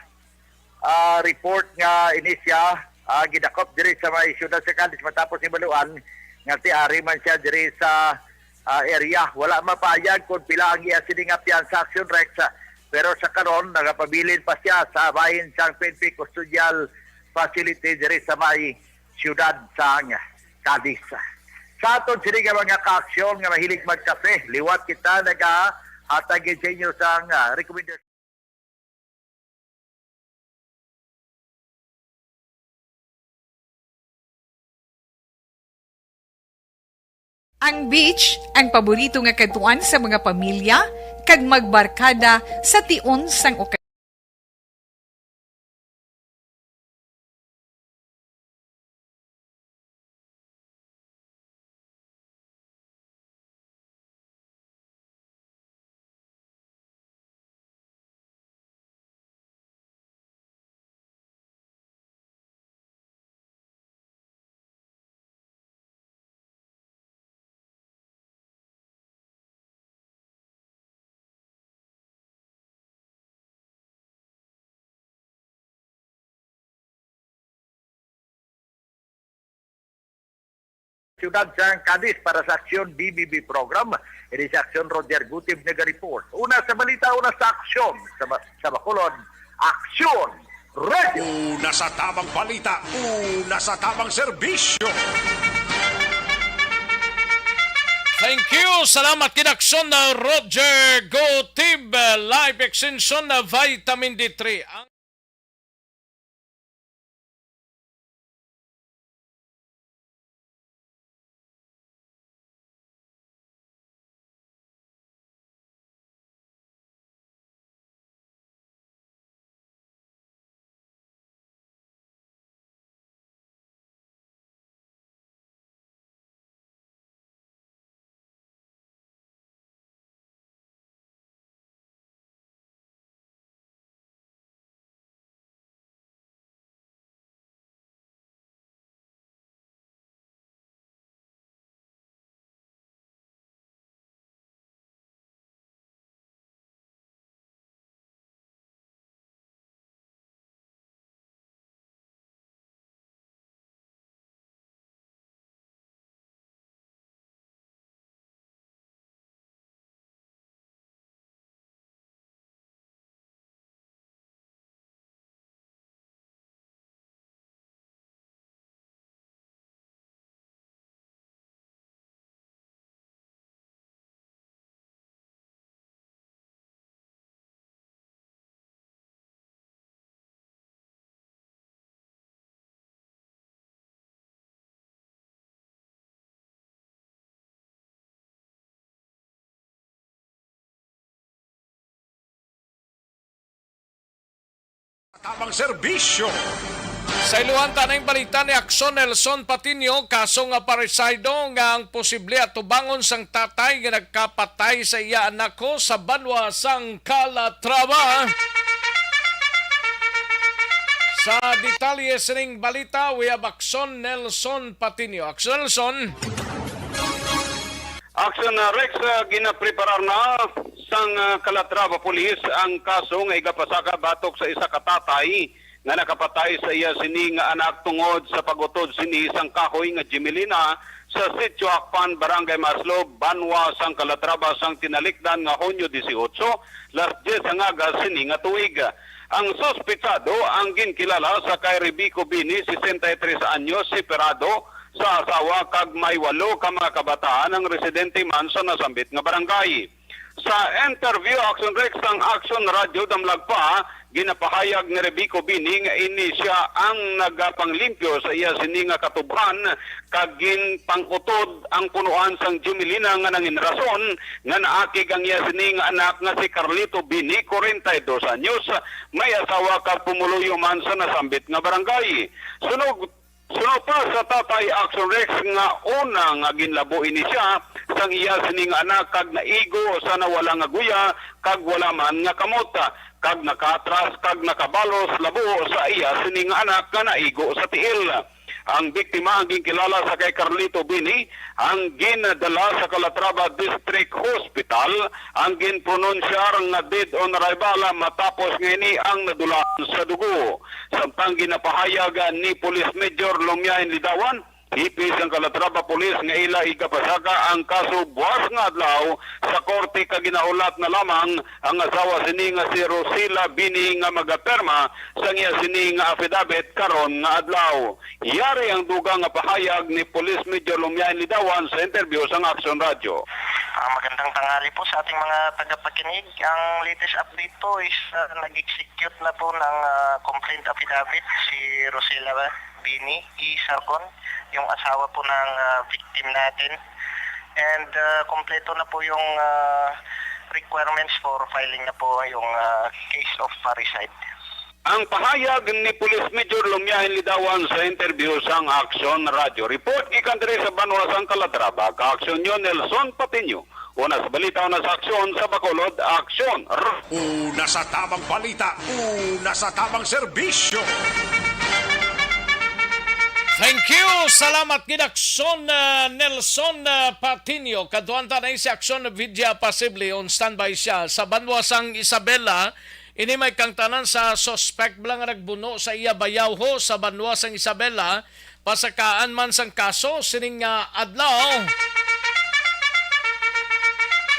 ah, report nga ini siya, ah, gidakop diri sa may siyudad sa Cadiz matapos ni baluan nga tiari man siya diri sa, ah, area. Wala mapayag kung pila ang iya sini nga piyansa, Aksyon Rex, ah, pero sa karon nagapabilin pa siya sa bahin sang P N P custodial facility diri sa may siyudad sang Cadiz. Sa aton sini nga mga kaaksyon nga mahilig magkape, liwat kita nagahatag gid sa inyo sang, ah, recommendation. Ang beach, ang paborito nga kadtuan sa mga pamilya kag magbarkada sa tion sang oka- Siyudad sang Cadiz para sa Aksyon B B B program. Ini si Aksyon Roger Gutib naga-report. Una sa balita, una sa aksyon. Sa, ba- sa Bacolod, Aksyon Radio. Una sa tamang balita, una sa tamang serbisyo. Thank you. Salamat kid Aksyon na Roger Gutib, live extension na vitamin D three. Ang Tamang serbisyo. Sa iluhan ta ning balita ni Aksyon Nelson Patiño, kaso nga parisaido nga ang posible atubangon sang tatay nga nagkapatay sa iya anak ko sa banwa sang Calatrava. Sa detalye sining balita, we have Aksyon Nelson Patiño. Aksyon Nelson. Aksyon na Rex, ah, ginapreparar na sang, ah, Calatrava Police ang kaso nga igapasaka batok sa isa ka tatay nga nakapatay sa iya sini nga anak tungod sa pag-utod sini sang kahoy nga Gemelina sa Sitio Hakpan, Barangay Maslog, banwa sang Calatrava sang tinalikdan nga Hunyo dieciocho, las diez ang aga sini nga tuig. Ang suspetsado ang ginkilala sa kay Rebico Bini, sesenta y tres anyos, separado sa asawa kag may walo ka mga kabataan ang residente man sa nasambit nga barangay. Sa interview, Action Rex, sang Action Radio Damlag pa, ginapahayag ni Rebico Bini nga ini sia ang nagapanglimpyo sa iya sini nga katubhan kag ginpang-utod ang punuan sang Jumelina nga nangin rason nga naakig ang iya sini nga anak nga si Carlito Bini, kwarenta y dos anyos, may asawa kag pumuluyo man sa nasambit nga barangay. Sunog Suno pa sa Tatay Action Rex nga una nga ginlabo ini sia sang iya sini nga anak kag naigo sa nawala nga guya kag wala man nga kamot, kag nakaatras kag nakabalos labo sa iya sini nga anak nga naigo sa tiil. Ang biktima ang ginkilala sa kay Carlito Bini, ang gindala sa Calatrava District Hospital, ang ginpronunsyar nga dead on arrival matapos nga ini ang nadulaan sa dugo. Samtang ginapahayag ni Police Major Lumiain Lidawan, hepe sang Calatrava Police, nga ila igapasaka ang kaso buas nga adlaw sa korte kag ginahulat na lamang ang asawa sini nga si Rosila Bini nga magapirma sang iya sini nga affidavit karon nga adlaw. Yari ang dugang nga pahayag ni Police Major Lumiain Lidawan sa interview sang Action Radio. Ah, magandang tanghali po sa ating mga tagapakinig. Ang latest update po is, ah, nag-execute na po ng, ah, complaint affidavit si Rosela Bini E. Sarcon, yung asawa po ng, ah, victim natin. And, ah, kompleto na po yung, ah, requirements for filing na po yung, ah, case of parricide. Ang pahayag ni Police Major Lumiain Lidawan sa interview sang Action Radio. Report gikan diri sa banwa sang Calatrava, ka-aksyon nyo Nelson Patiño. Una sa balita, una sa aksyon, sa Bacolod, aksyon. R- Una sa tamang balita, una sa tamang serbisyo. Thank you. Salamat gid, Aksyon, ah, Nelson, ah, Patiño. Kaduan ta na si Aksyon Vidya Pasible. On standby siya sa banwa sang Isabela. Ini may kangtanan sa suspect bala nga nagbuno sa iya bayawho sa banwa sang Isabela. pasakaan man sang kaso sining nga adlaw.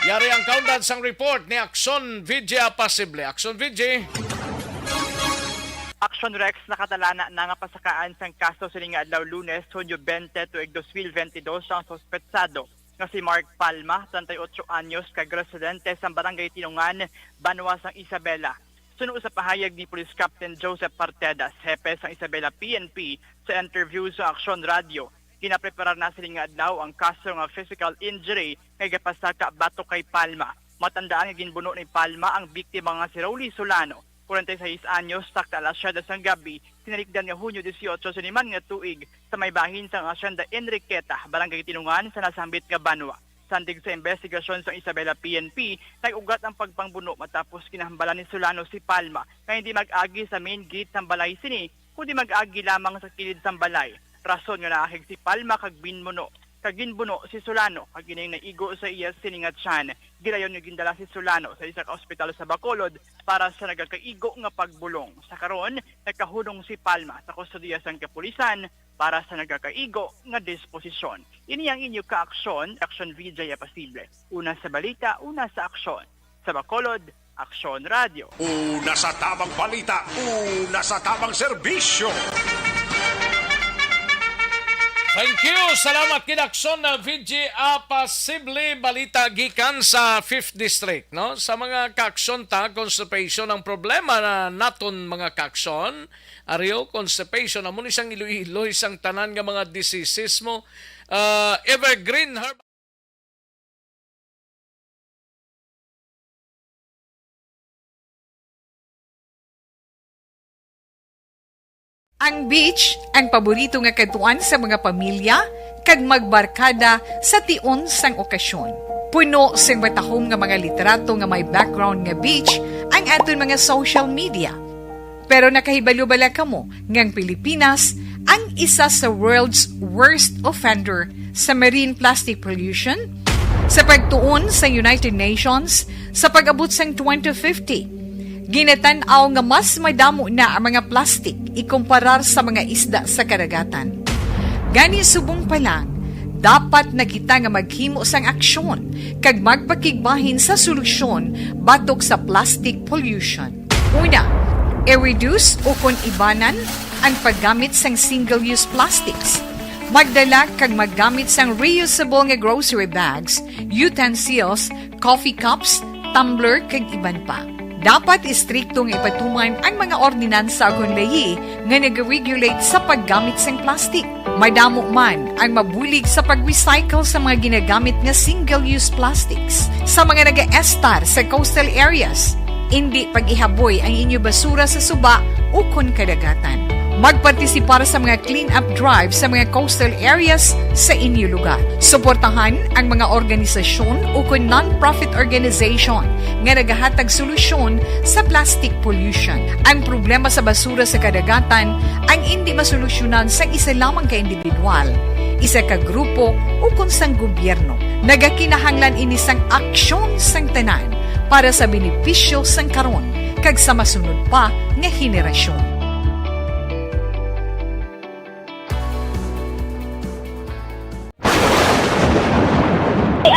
Yari ang kaundan sang report ni Aksyon V J Apasible. Aksyon V J. Aksyon Rex, nakatalana na nga pasakaan sang kaso sining nga adlaw, Lunes, Hunyo twenty, tuig dos mil benti dos, ang suspetsado nga si Mark Palma, treinta y ocho anyos, kag residente sa Barangay Tinungan, Banwa sang Isabela. Suno sa pahayag ni Police Captain Joseph Partedas, hepe sang Isabela P N P, sa interview sa Aksyon Radio, ginapreparar na sining nga adlaw ang kaso nga physical injury nga gapasaka batok kay Palma. Matandaan nga ginbuno ni Palma ang biktima nga si Rolly Solano, kwarenta y seis anyos, sakta alas siyete sang gabi, tinalikdan nga Hunyo dieciocho sini man nga tuig, sa may bahin sang Hacienda Enriqueta, Barangay Tinungan, sa nasambit nga banwa. Sandig sa imbestigasyon sang Isabela P N P, nag-ugat ang pagpangbuno matapos ginahambalan ni Solano si Palma nga hindi mag-agi sa main gate sang balay sini, kundi mag-agi lamang sa kilid sang balay. Rason nga naakig si Palma kag binbuno, kag ginbuno si Solano, kag ining naigo sa iya sini nga tiyan. Gilayon nga gindala si Solano sa isa ka ospital sa Bacolod para sa nagakaigo nga pagbulong. Sa karon, nakahunong si Palma sa kustodiya sang kapulisan para sa nagakaigo nga disposisyon. Ini ang inyo kaaksyon, Aksyon V J Apasible. Una sa balita, una sa aksyon. Sa Bacolod, Aksyon Radio. Una sa tamang balita, una sa tamang serbisyo. Thank you. Salamat kinaksyon na V J Apasible. Balita gikan sa Fifth District, no? Sa mga kaaksyon ta, constipation ang problema na naton mga kaaksyon. Ariyo, constipation, amo ni sang iloy-iloy sang tanan nga mga diseases mo. Ah, Evergreen Herbal Ang beach, ang paborito nga kadtuan sa mga pamilya kag magbarkada sa tion sang okasyon. Puno sing matahom nga mga litrato nga may background nga beach ang aton mga social media. Pero nakahibalo bala kamo nga ang Pilipinas ang isa sa world's worst offender sa marine plastic pollution? Sa pagtuon sa United Nations, sa pag-abot sang twenty fifty, ginatan-aw nga mas madamo na ang mga plastic ikumparar sa mga isda sa kadagatan. Gani, subong pa lang, dapat na kita nga maghimo sang aksyon kag magpakigbahin sa solusyon batok sa plastic pollution. Una, i-reduce ukon ibanan ang paggamit sang single-use plastics. Magdala kag maggamit sang reusable nga grocery bags, utensils, coffee cups, tumbler, kag iban pa. Dapat istrikto nga ipatuman ang mga ordinansa ukon layi nga nag-regulate sa paggamit sang plastic. Madamo man ang mabulig sa pag-recycle sa mga ginagamit nga single-use plastics. Sa mga nagaestar sa coastal areas, indi pag-ihaboy ang inyo basura sa suba ukon kadagatan. Magpartisipar sa mga clean-up drive sa mga coastal areas sa inyo lugar. Suportahan ang mga organisasyon ukon non-profit organization nga nagahatag solusyon sa plastic pollution. Ang problema sa basura sa kadagatan ang indi masolusyonan sang isa lamang ka individual, isa ka grupo, ukon sang gobyerno. Nagakinahanglan ini sang aksyon sang tanan para sa benepisyo sang karon kag sa masunod pa nga henerasyon.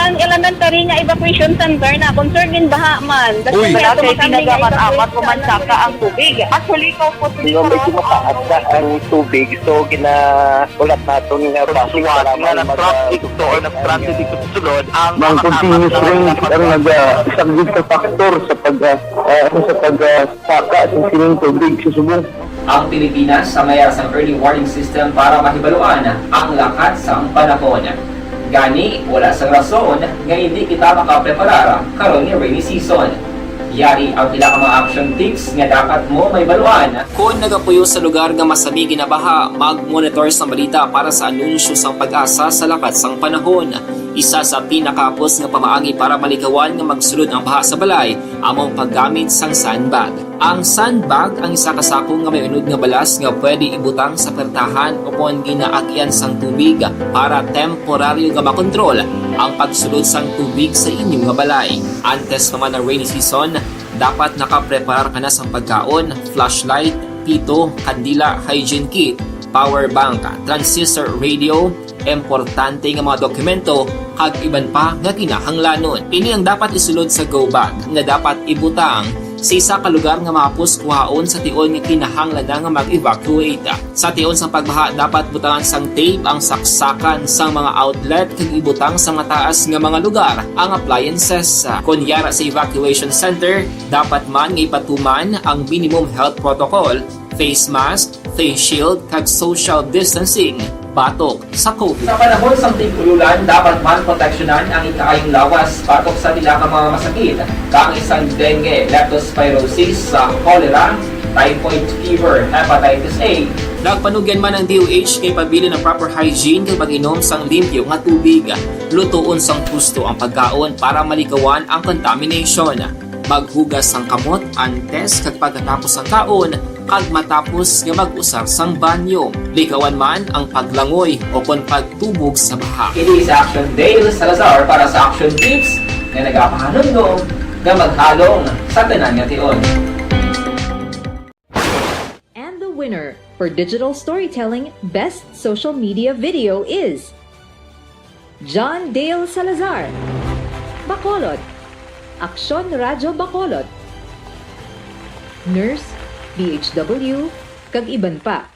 Ang elementary nga evacuation center na concerned din baha man. Uy, Kasi wala kay kami nga tinaga man evacuation amat man center saka ang tubig. Actually, ko po Di ba medyo mataas na ang tubig, so ginaulat naton nga traffic nga para nag-traffic to or nag-transit dito sa sulod ang Mang continuous rain ang naga isang good factor sa pag ah, ah, sa pag ah, saka sa sining tubig sa subong. Ang Pilipinas sa mayar sang early warning system para mahibaluan ang lakat sang panahon. Gani, wala sang rason nga hindi kita makapreparar karon nga rainy season. Yari ang pila ka mga action tips nga dapat mo mahibaluan. Kon nagapuyo sa lugar nga masami ginabaha, mag-monitor sang balita para sa anunsyo sang PAGASA sa lakat sang panahon. Isa sa pinakahapos nga pamaagi para malikawan nga magsulod ang baha sa balay amo ang paggamit sang sandbag. Ang sandbag ang isa ka sako nga may unod nga balas nga pwede ibutang sa pertahan ukon ginaagian sang tubig para temporaryo nga makontrol ang pagsulod sang tubig sa inyo nga balay. Antes pa man ang rainy season, dapat nakapreparar ka na sang pagkaon, flashlight, pito, kandila, hygiene kit, power bank, transistor radio, importante nga mga dokumento, kag iban pa nga kinahanglanon. Ini ang dapat isulod sa go bag nga dapat ibutang sa isa ka lugar nga mahapos kuhaon sa tion nga kinahanglan na nga mag-evacuate. Sa tion sang pagbaha, dapat butangan sang tape ang saksakan sang mga outlet kag ibutang sa mataas nga mga lugar ang appliances. Kon yara sa evacuation center, dapat man nga ipatuman ang minimum health protocol, face mask, face shield, kag social distancing batok sa COVID. Sa panahon sang tig-ululan, dapat man proteksyonan ang ikaayong lawas batok sa pila ka mga masakit, kaangay sang dengue, leptospirosis, sa cholera, typhoid fever, hepatitis A. Nagpanugyan man ang D O H nga ipabilin ang proper hygiene kag pag-inom sang limpyo nga tubig. Lutoon sang husto ang pagkaon para malikawan ang contamination. Maghugas sang kamot antes kag pagkatapos sang kaon, kag matapos nga mag-usar sang banyo. Likawan man ang paglangoy o kon pagtubog sa baha. Ini si Action Dale Salazar para sa Action Tips nga nagapahanumdom nga maghalong sa tanan nga tion. And the winner for digital storytelling best social media video is John Dale Salazar, Bacolod, Aksyon Radyo Bacolod, Nurse, D H W, kag iban pa.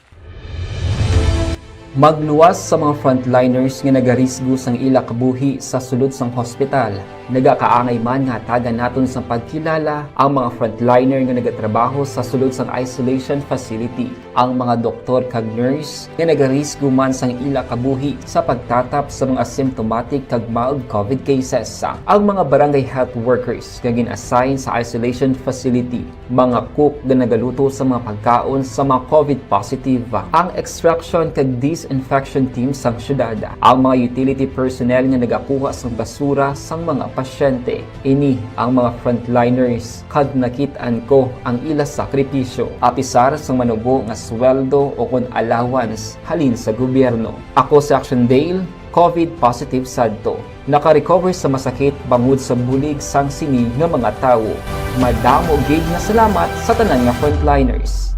Magluwas sa mga frontliners nga nagarisgo sang ila kabuhi sa sulod sang hospital. Nagakaangay man nga hatagan naton sang pagkilala ang mga frontliner nga nagatrabaho sa sulod sang isolation facility, ang mga doktor kag nurse nga nagarisgo man sang ila kabuhi sa pagtatap sa mga symptomatic kag mild COVID cases, ang mga barangay health workers nga gin-assign sa isolation facility, mga cook nga nagaluto sa mga pagkaon sa mga COVID positive, ang extraction kag disinfection team sang syudad, ang mga utility personnel nga nagakuha sang basura sang mga pasyente. Ini ang mga frontliners kag nakit-an ko ang ila sakripisyo, apisar sang manubo nga sweldo o kon allowance halin sa gobyerno. Ako si Action Dale, COVID positive sadto. Naka-recover sa masakit bangod sa bulig sang sini nga mga tawo. Madamo gid nga salamat sa tanan nga frontliners.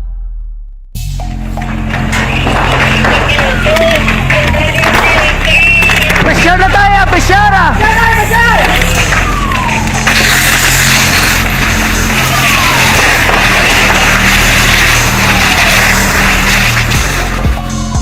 Pressure na tayo! Pressure!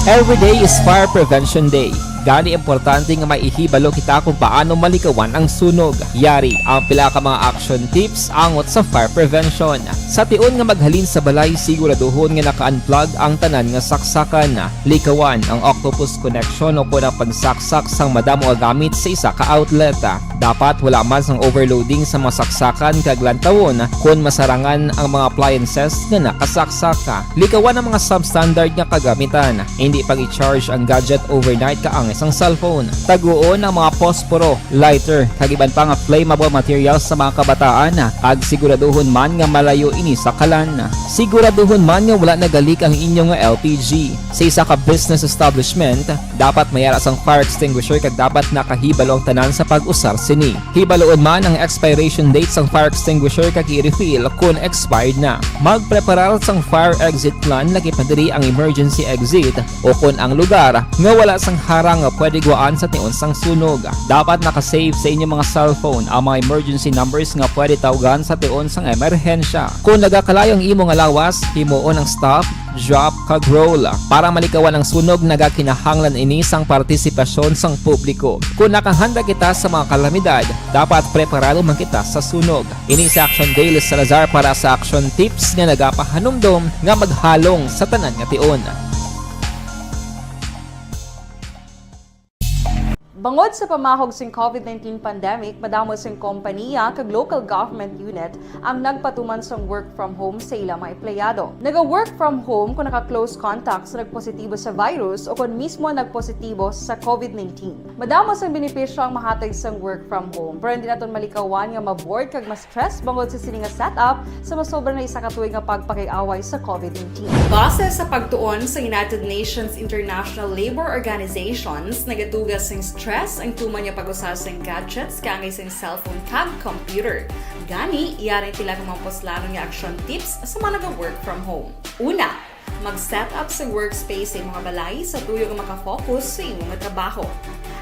Every day is Fire Prevention Day. Gani, importante nga maihibalo kita kung paano malikawan ang sunog. Yari ang pila ka mga action tips angot sa fire prevention. Sa tion nga maghalin sa balay, siguraduhon nga naka-unplug ang tanan nga saksakan. Likawan ang octopus connection o kon ang pagsaksak sang madamo nga gamit sa isa ka outlet. Dapat wala man sang overloading sa mga saksakan kag lantawon kon masarangan ang mga appliances nga nakasaksak. Likawan ang mga substandard nga kagamitan. Indi pag-i-charge ang gadget overnight kaangay sang cellphone. Taguon ang mga posporo, lighter, kag iban pa nga flammable materials sa mga kabataan, kag siguraduhon man nga malayo ini sa kalan. Siguraduhon man nga wala nagalik ang inyo nga L P G. Sa isa ka business establishment, dapat may ara sang fire extinguisher kag dapat nakahibalo ang tanan sa pag-usar sini. Hibaloon man ang expiration date sang fire extinguisher kag i-refill kon expired na. Magpreparar sang fire exit plan, lakip na diri ang emergency exit o kon ang lugar nga wala sang harang nga pwede guwaan sa tion sang sunog. Dapat naka-save sa inyo mga cellphone ang mga emergency numbers nga pwede tawgan sa tion sang emerhensya. Kon nagakalayo ang imo nga lawas, himuon ang stop, drop, kag roll. Para malikawan ang sunog, nagakinahanglan ini sang partisipasyon sang publiko. Kon nakahanda kita sa mga kalamidad, dapat preparado man kita sa sunog. Ini si Action Dale Salazar para sa Action Tips nga nagapahanumdom nga maghalong sa tanan nga tion. Bangod sa pamahog sing COVID nineteen pandemic, madamo sing kompaniya kag local government unit ang nagpatuman sang work from home sa ila mga empleyado. Naga-work from home kung naka-close contact sa nagpositibo sa virus o kon mismo nagpositibo sa COVID nineteen. Madamo sang benepisyo ang mahatag sang work from home, pero hindi naton malikawan nga ma-bored kag ma-stress bangod sa sini nga setup sa masobra na isa ka tuig nga pagpakig-away sa COVID nineteen. Base sa pagtuon sa United Nations International Labour Organizations, nagaduga sing stress ang tuman nga pag-usa sing gadgets kaangay sing cellphone kag computer. Gani, yari ang pila ka mga puslanon nga action tips sa mga naga-work from home. Una, Mag-set up sa workspace sa imong balay sa tuyo nga makafocus sa imong trabaho.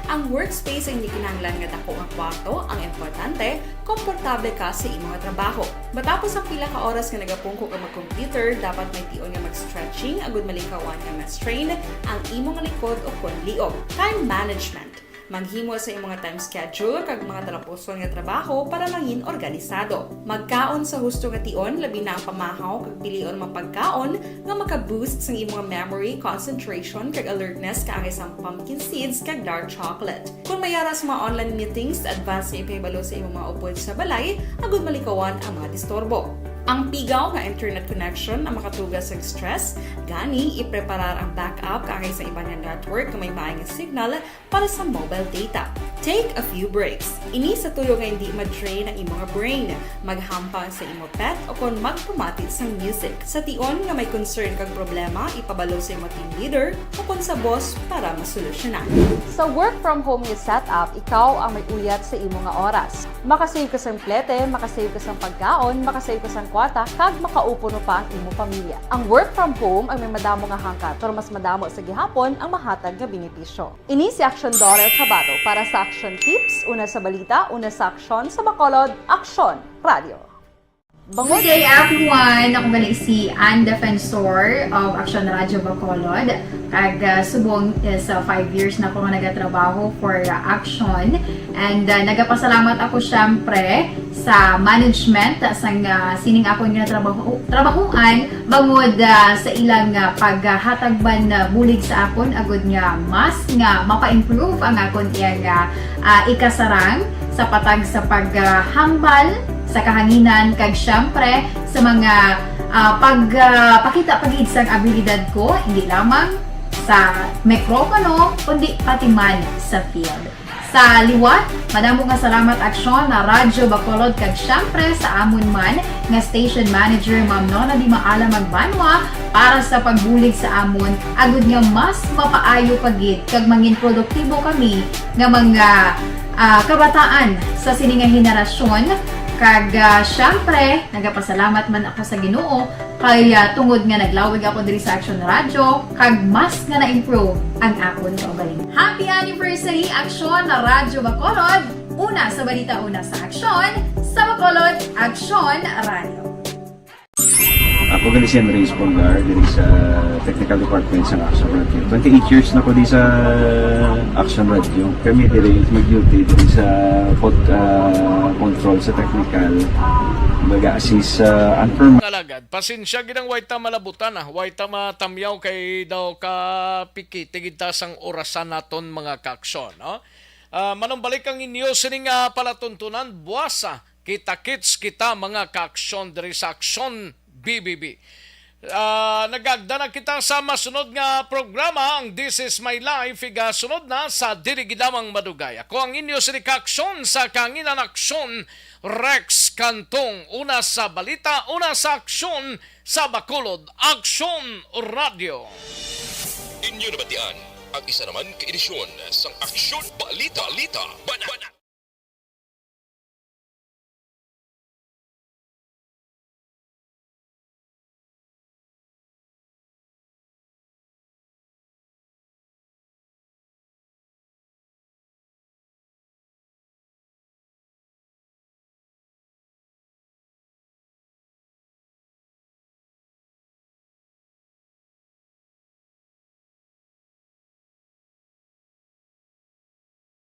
Ang workspace ay hindi kinahanglan nga dako nga kwarto, ang importante, komportable ka sa imong trabaho. Matapos ang pila ka oras nga nagapungko ka mag-computer, dapat may tion nga mag-stretching agud malikawan nga ma-strain ang imong likod o kon liog. Time management. Maghimo sa imong time schedule kag mga talapuson nga trabaho para mangin organisado. Magkaon sa husto nga tion, labi na ang pamahaw kag pilion mga pagkaon nga maka-boost sang imong memory, concentration, kag alertness kaangay sang pumpkin seeds kag dark chocolate. Kung may ara sa mga online meetings, advance nga ipahibalo sa imong mga upod sa balay agud malikawan ang mga disturbo. Ang pigaw nga internet connection ang makatuga sa stress, gani ipreparar ang backup kaangay sa iban nga network nga may maay nga signal para sa mobile data. Take a few breaks. Ini sa tuyo nga hindi ma-drain ang imong brain. Maghampang sa imo pet o kon magpamati sang music. Sa tion nga may concern kag problema, ipabalo sa imo team leader o kon sa boss para masolusyonan. Sa work from home nga setup, ikaw ang may uyat sa imo nga oras. Makasave ka sang plete, makasave ka sang pagkaon, makasave ka sang kwarta, kag makaupo no pa ang imo pamilya. Ang work from home ang may madamo nga hangkat, pero mas madamo sa gihapon ang mahatag nga benepisyo. Ini si Aksyon Dorel Cabato para sa Aksyon Tips, una sa balita, una sa aksyon, sa Bacolod, Aksyon Radio. Good day, everyone! Ako gali si Ann Defensor of Aksyon Radyo Bacolod. Kag, ah, subong is, ah, five years na ko nga nagatrabaho for, ah, Aksyon. And, ah, nagapasalamat ako, syempre, sa management, ah, sang, ah, sining akon nga trabaho, trabahuan, bangod, ah, sa ilang, ah, paghatag man, ah, bulig sa akon, agud nga mas nga mapa-improve ang akon iyang, ah, ah, ikasarang sa patag sa paghambal sa kahanginan, kag syempre sa mga, ah, pag, ah, pakita pa gid sang abilidad ko, hindi lamang sa mikropono, kundi pati man sa field. Sa liwat, madamo nga salamat, Aksyon na Radyo Bacolod, kag syempre sa amon man nga station manager, Ma'am Nona Di Maala Magbanwa, para sa pagbulig sa amon, agud nga mas mapaayo pa gid kag mangin produktibo kami nga mga, ah, kabataan sa sini nga henerasyon. Kag, ah, syempre, nagapasalamat man ako sa Ginoo kay, ah, tungod nga naglawig ako diri sa Aksyon Radyo, kag mas nga na-improve ang akon kaugalingon. Happy anniversary, Aksyon na Radyo Bacolod! Una sa balita, una sa aksyon, sa Bacolod, Aksyon Radyo. Ako gali si Andres Polgar, diri sa Technical Department sa Aksyon Radyo. Twenty-eight years na ko di sa Aksyon Radyo. Kami diri mag-duty diri sa pod-, ah, control sa technical. Mag-assist sa unperm- Alagad, pasensya gid ang way ta malabutan, ah. Way ta matamyaw kay daw ka pikiti gid ta sang orasan naton, mga kaaksyon, no? Ah, manumbalik ang inyo sining, ah, palatuntunan buwas, ah. Kita-kits kita, mga kaaksyon, diri sa Aksyon B B B. Ah, nagagda na kita sa masunod nga programa, ang This Is My Life. Igasunod na sa dili gid lamang madugay. Ako ang inyo sini kaaksyon sa Kanginan Aksyon, Rex Cantong. Una sa balita, una sa aksyon, sa Bacolod, Aksyon Radio. Inyo nabatian ang isa naman ka edisyon sang Aksyon Balita. Balita. Bana-, bana-,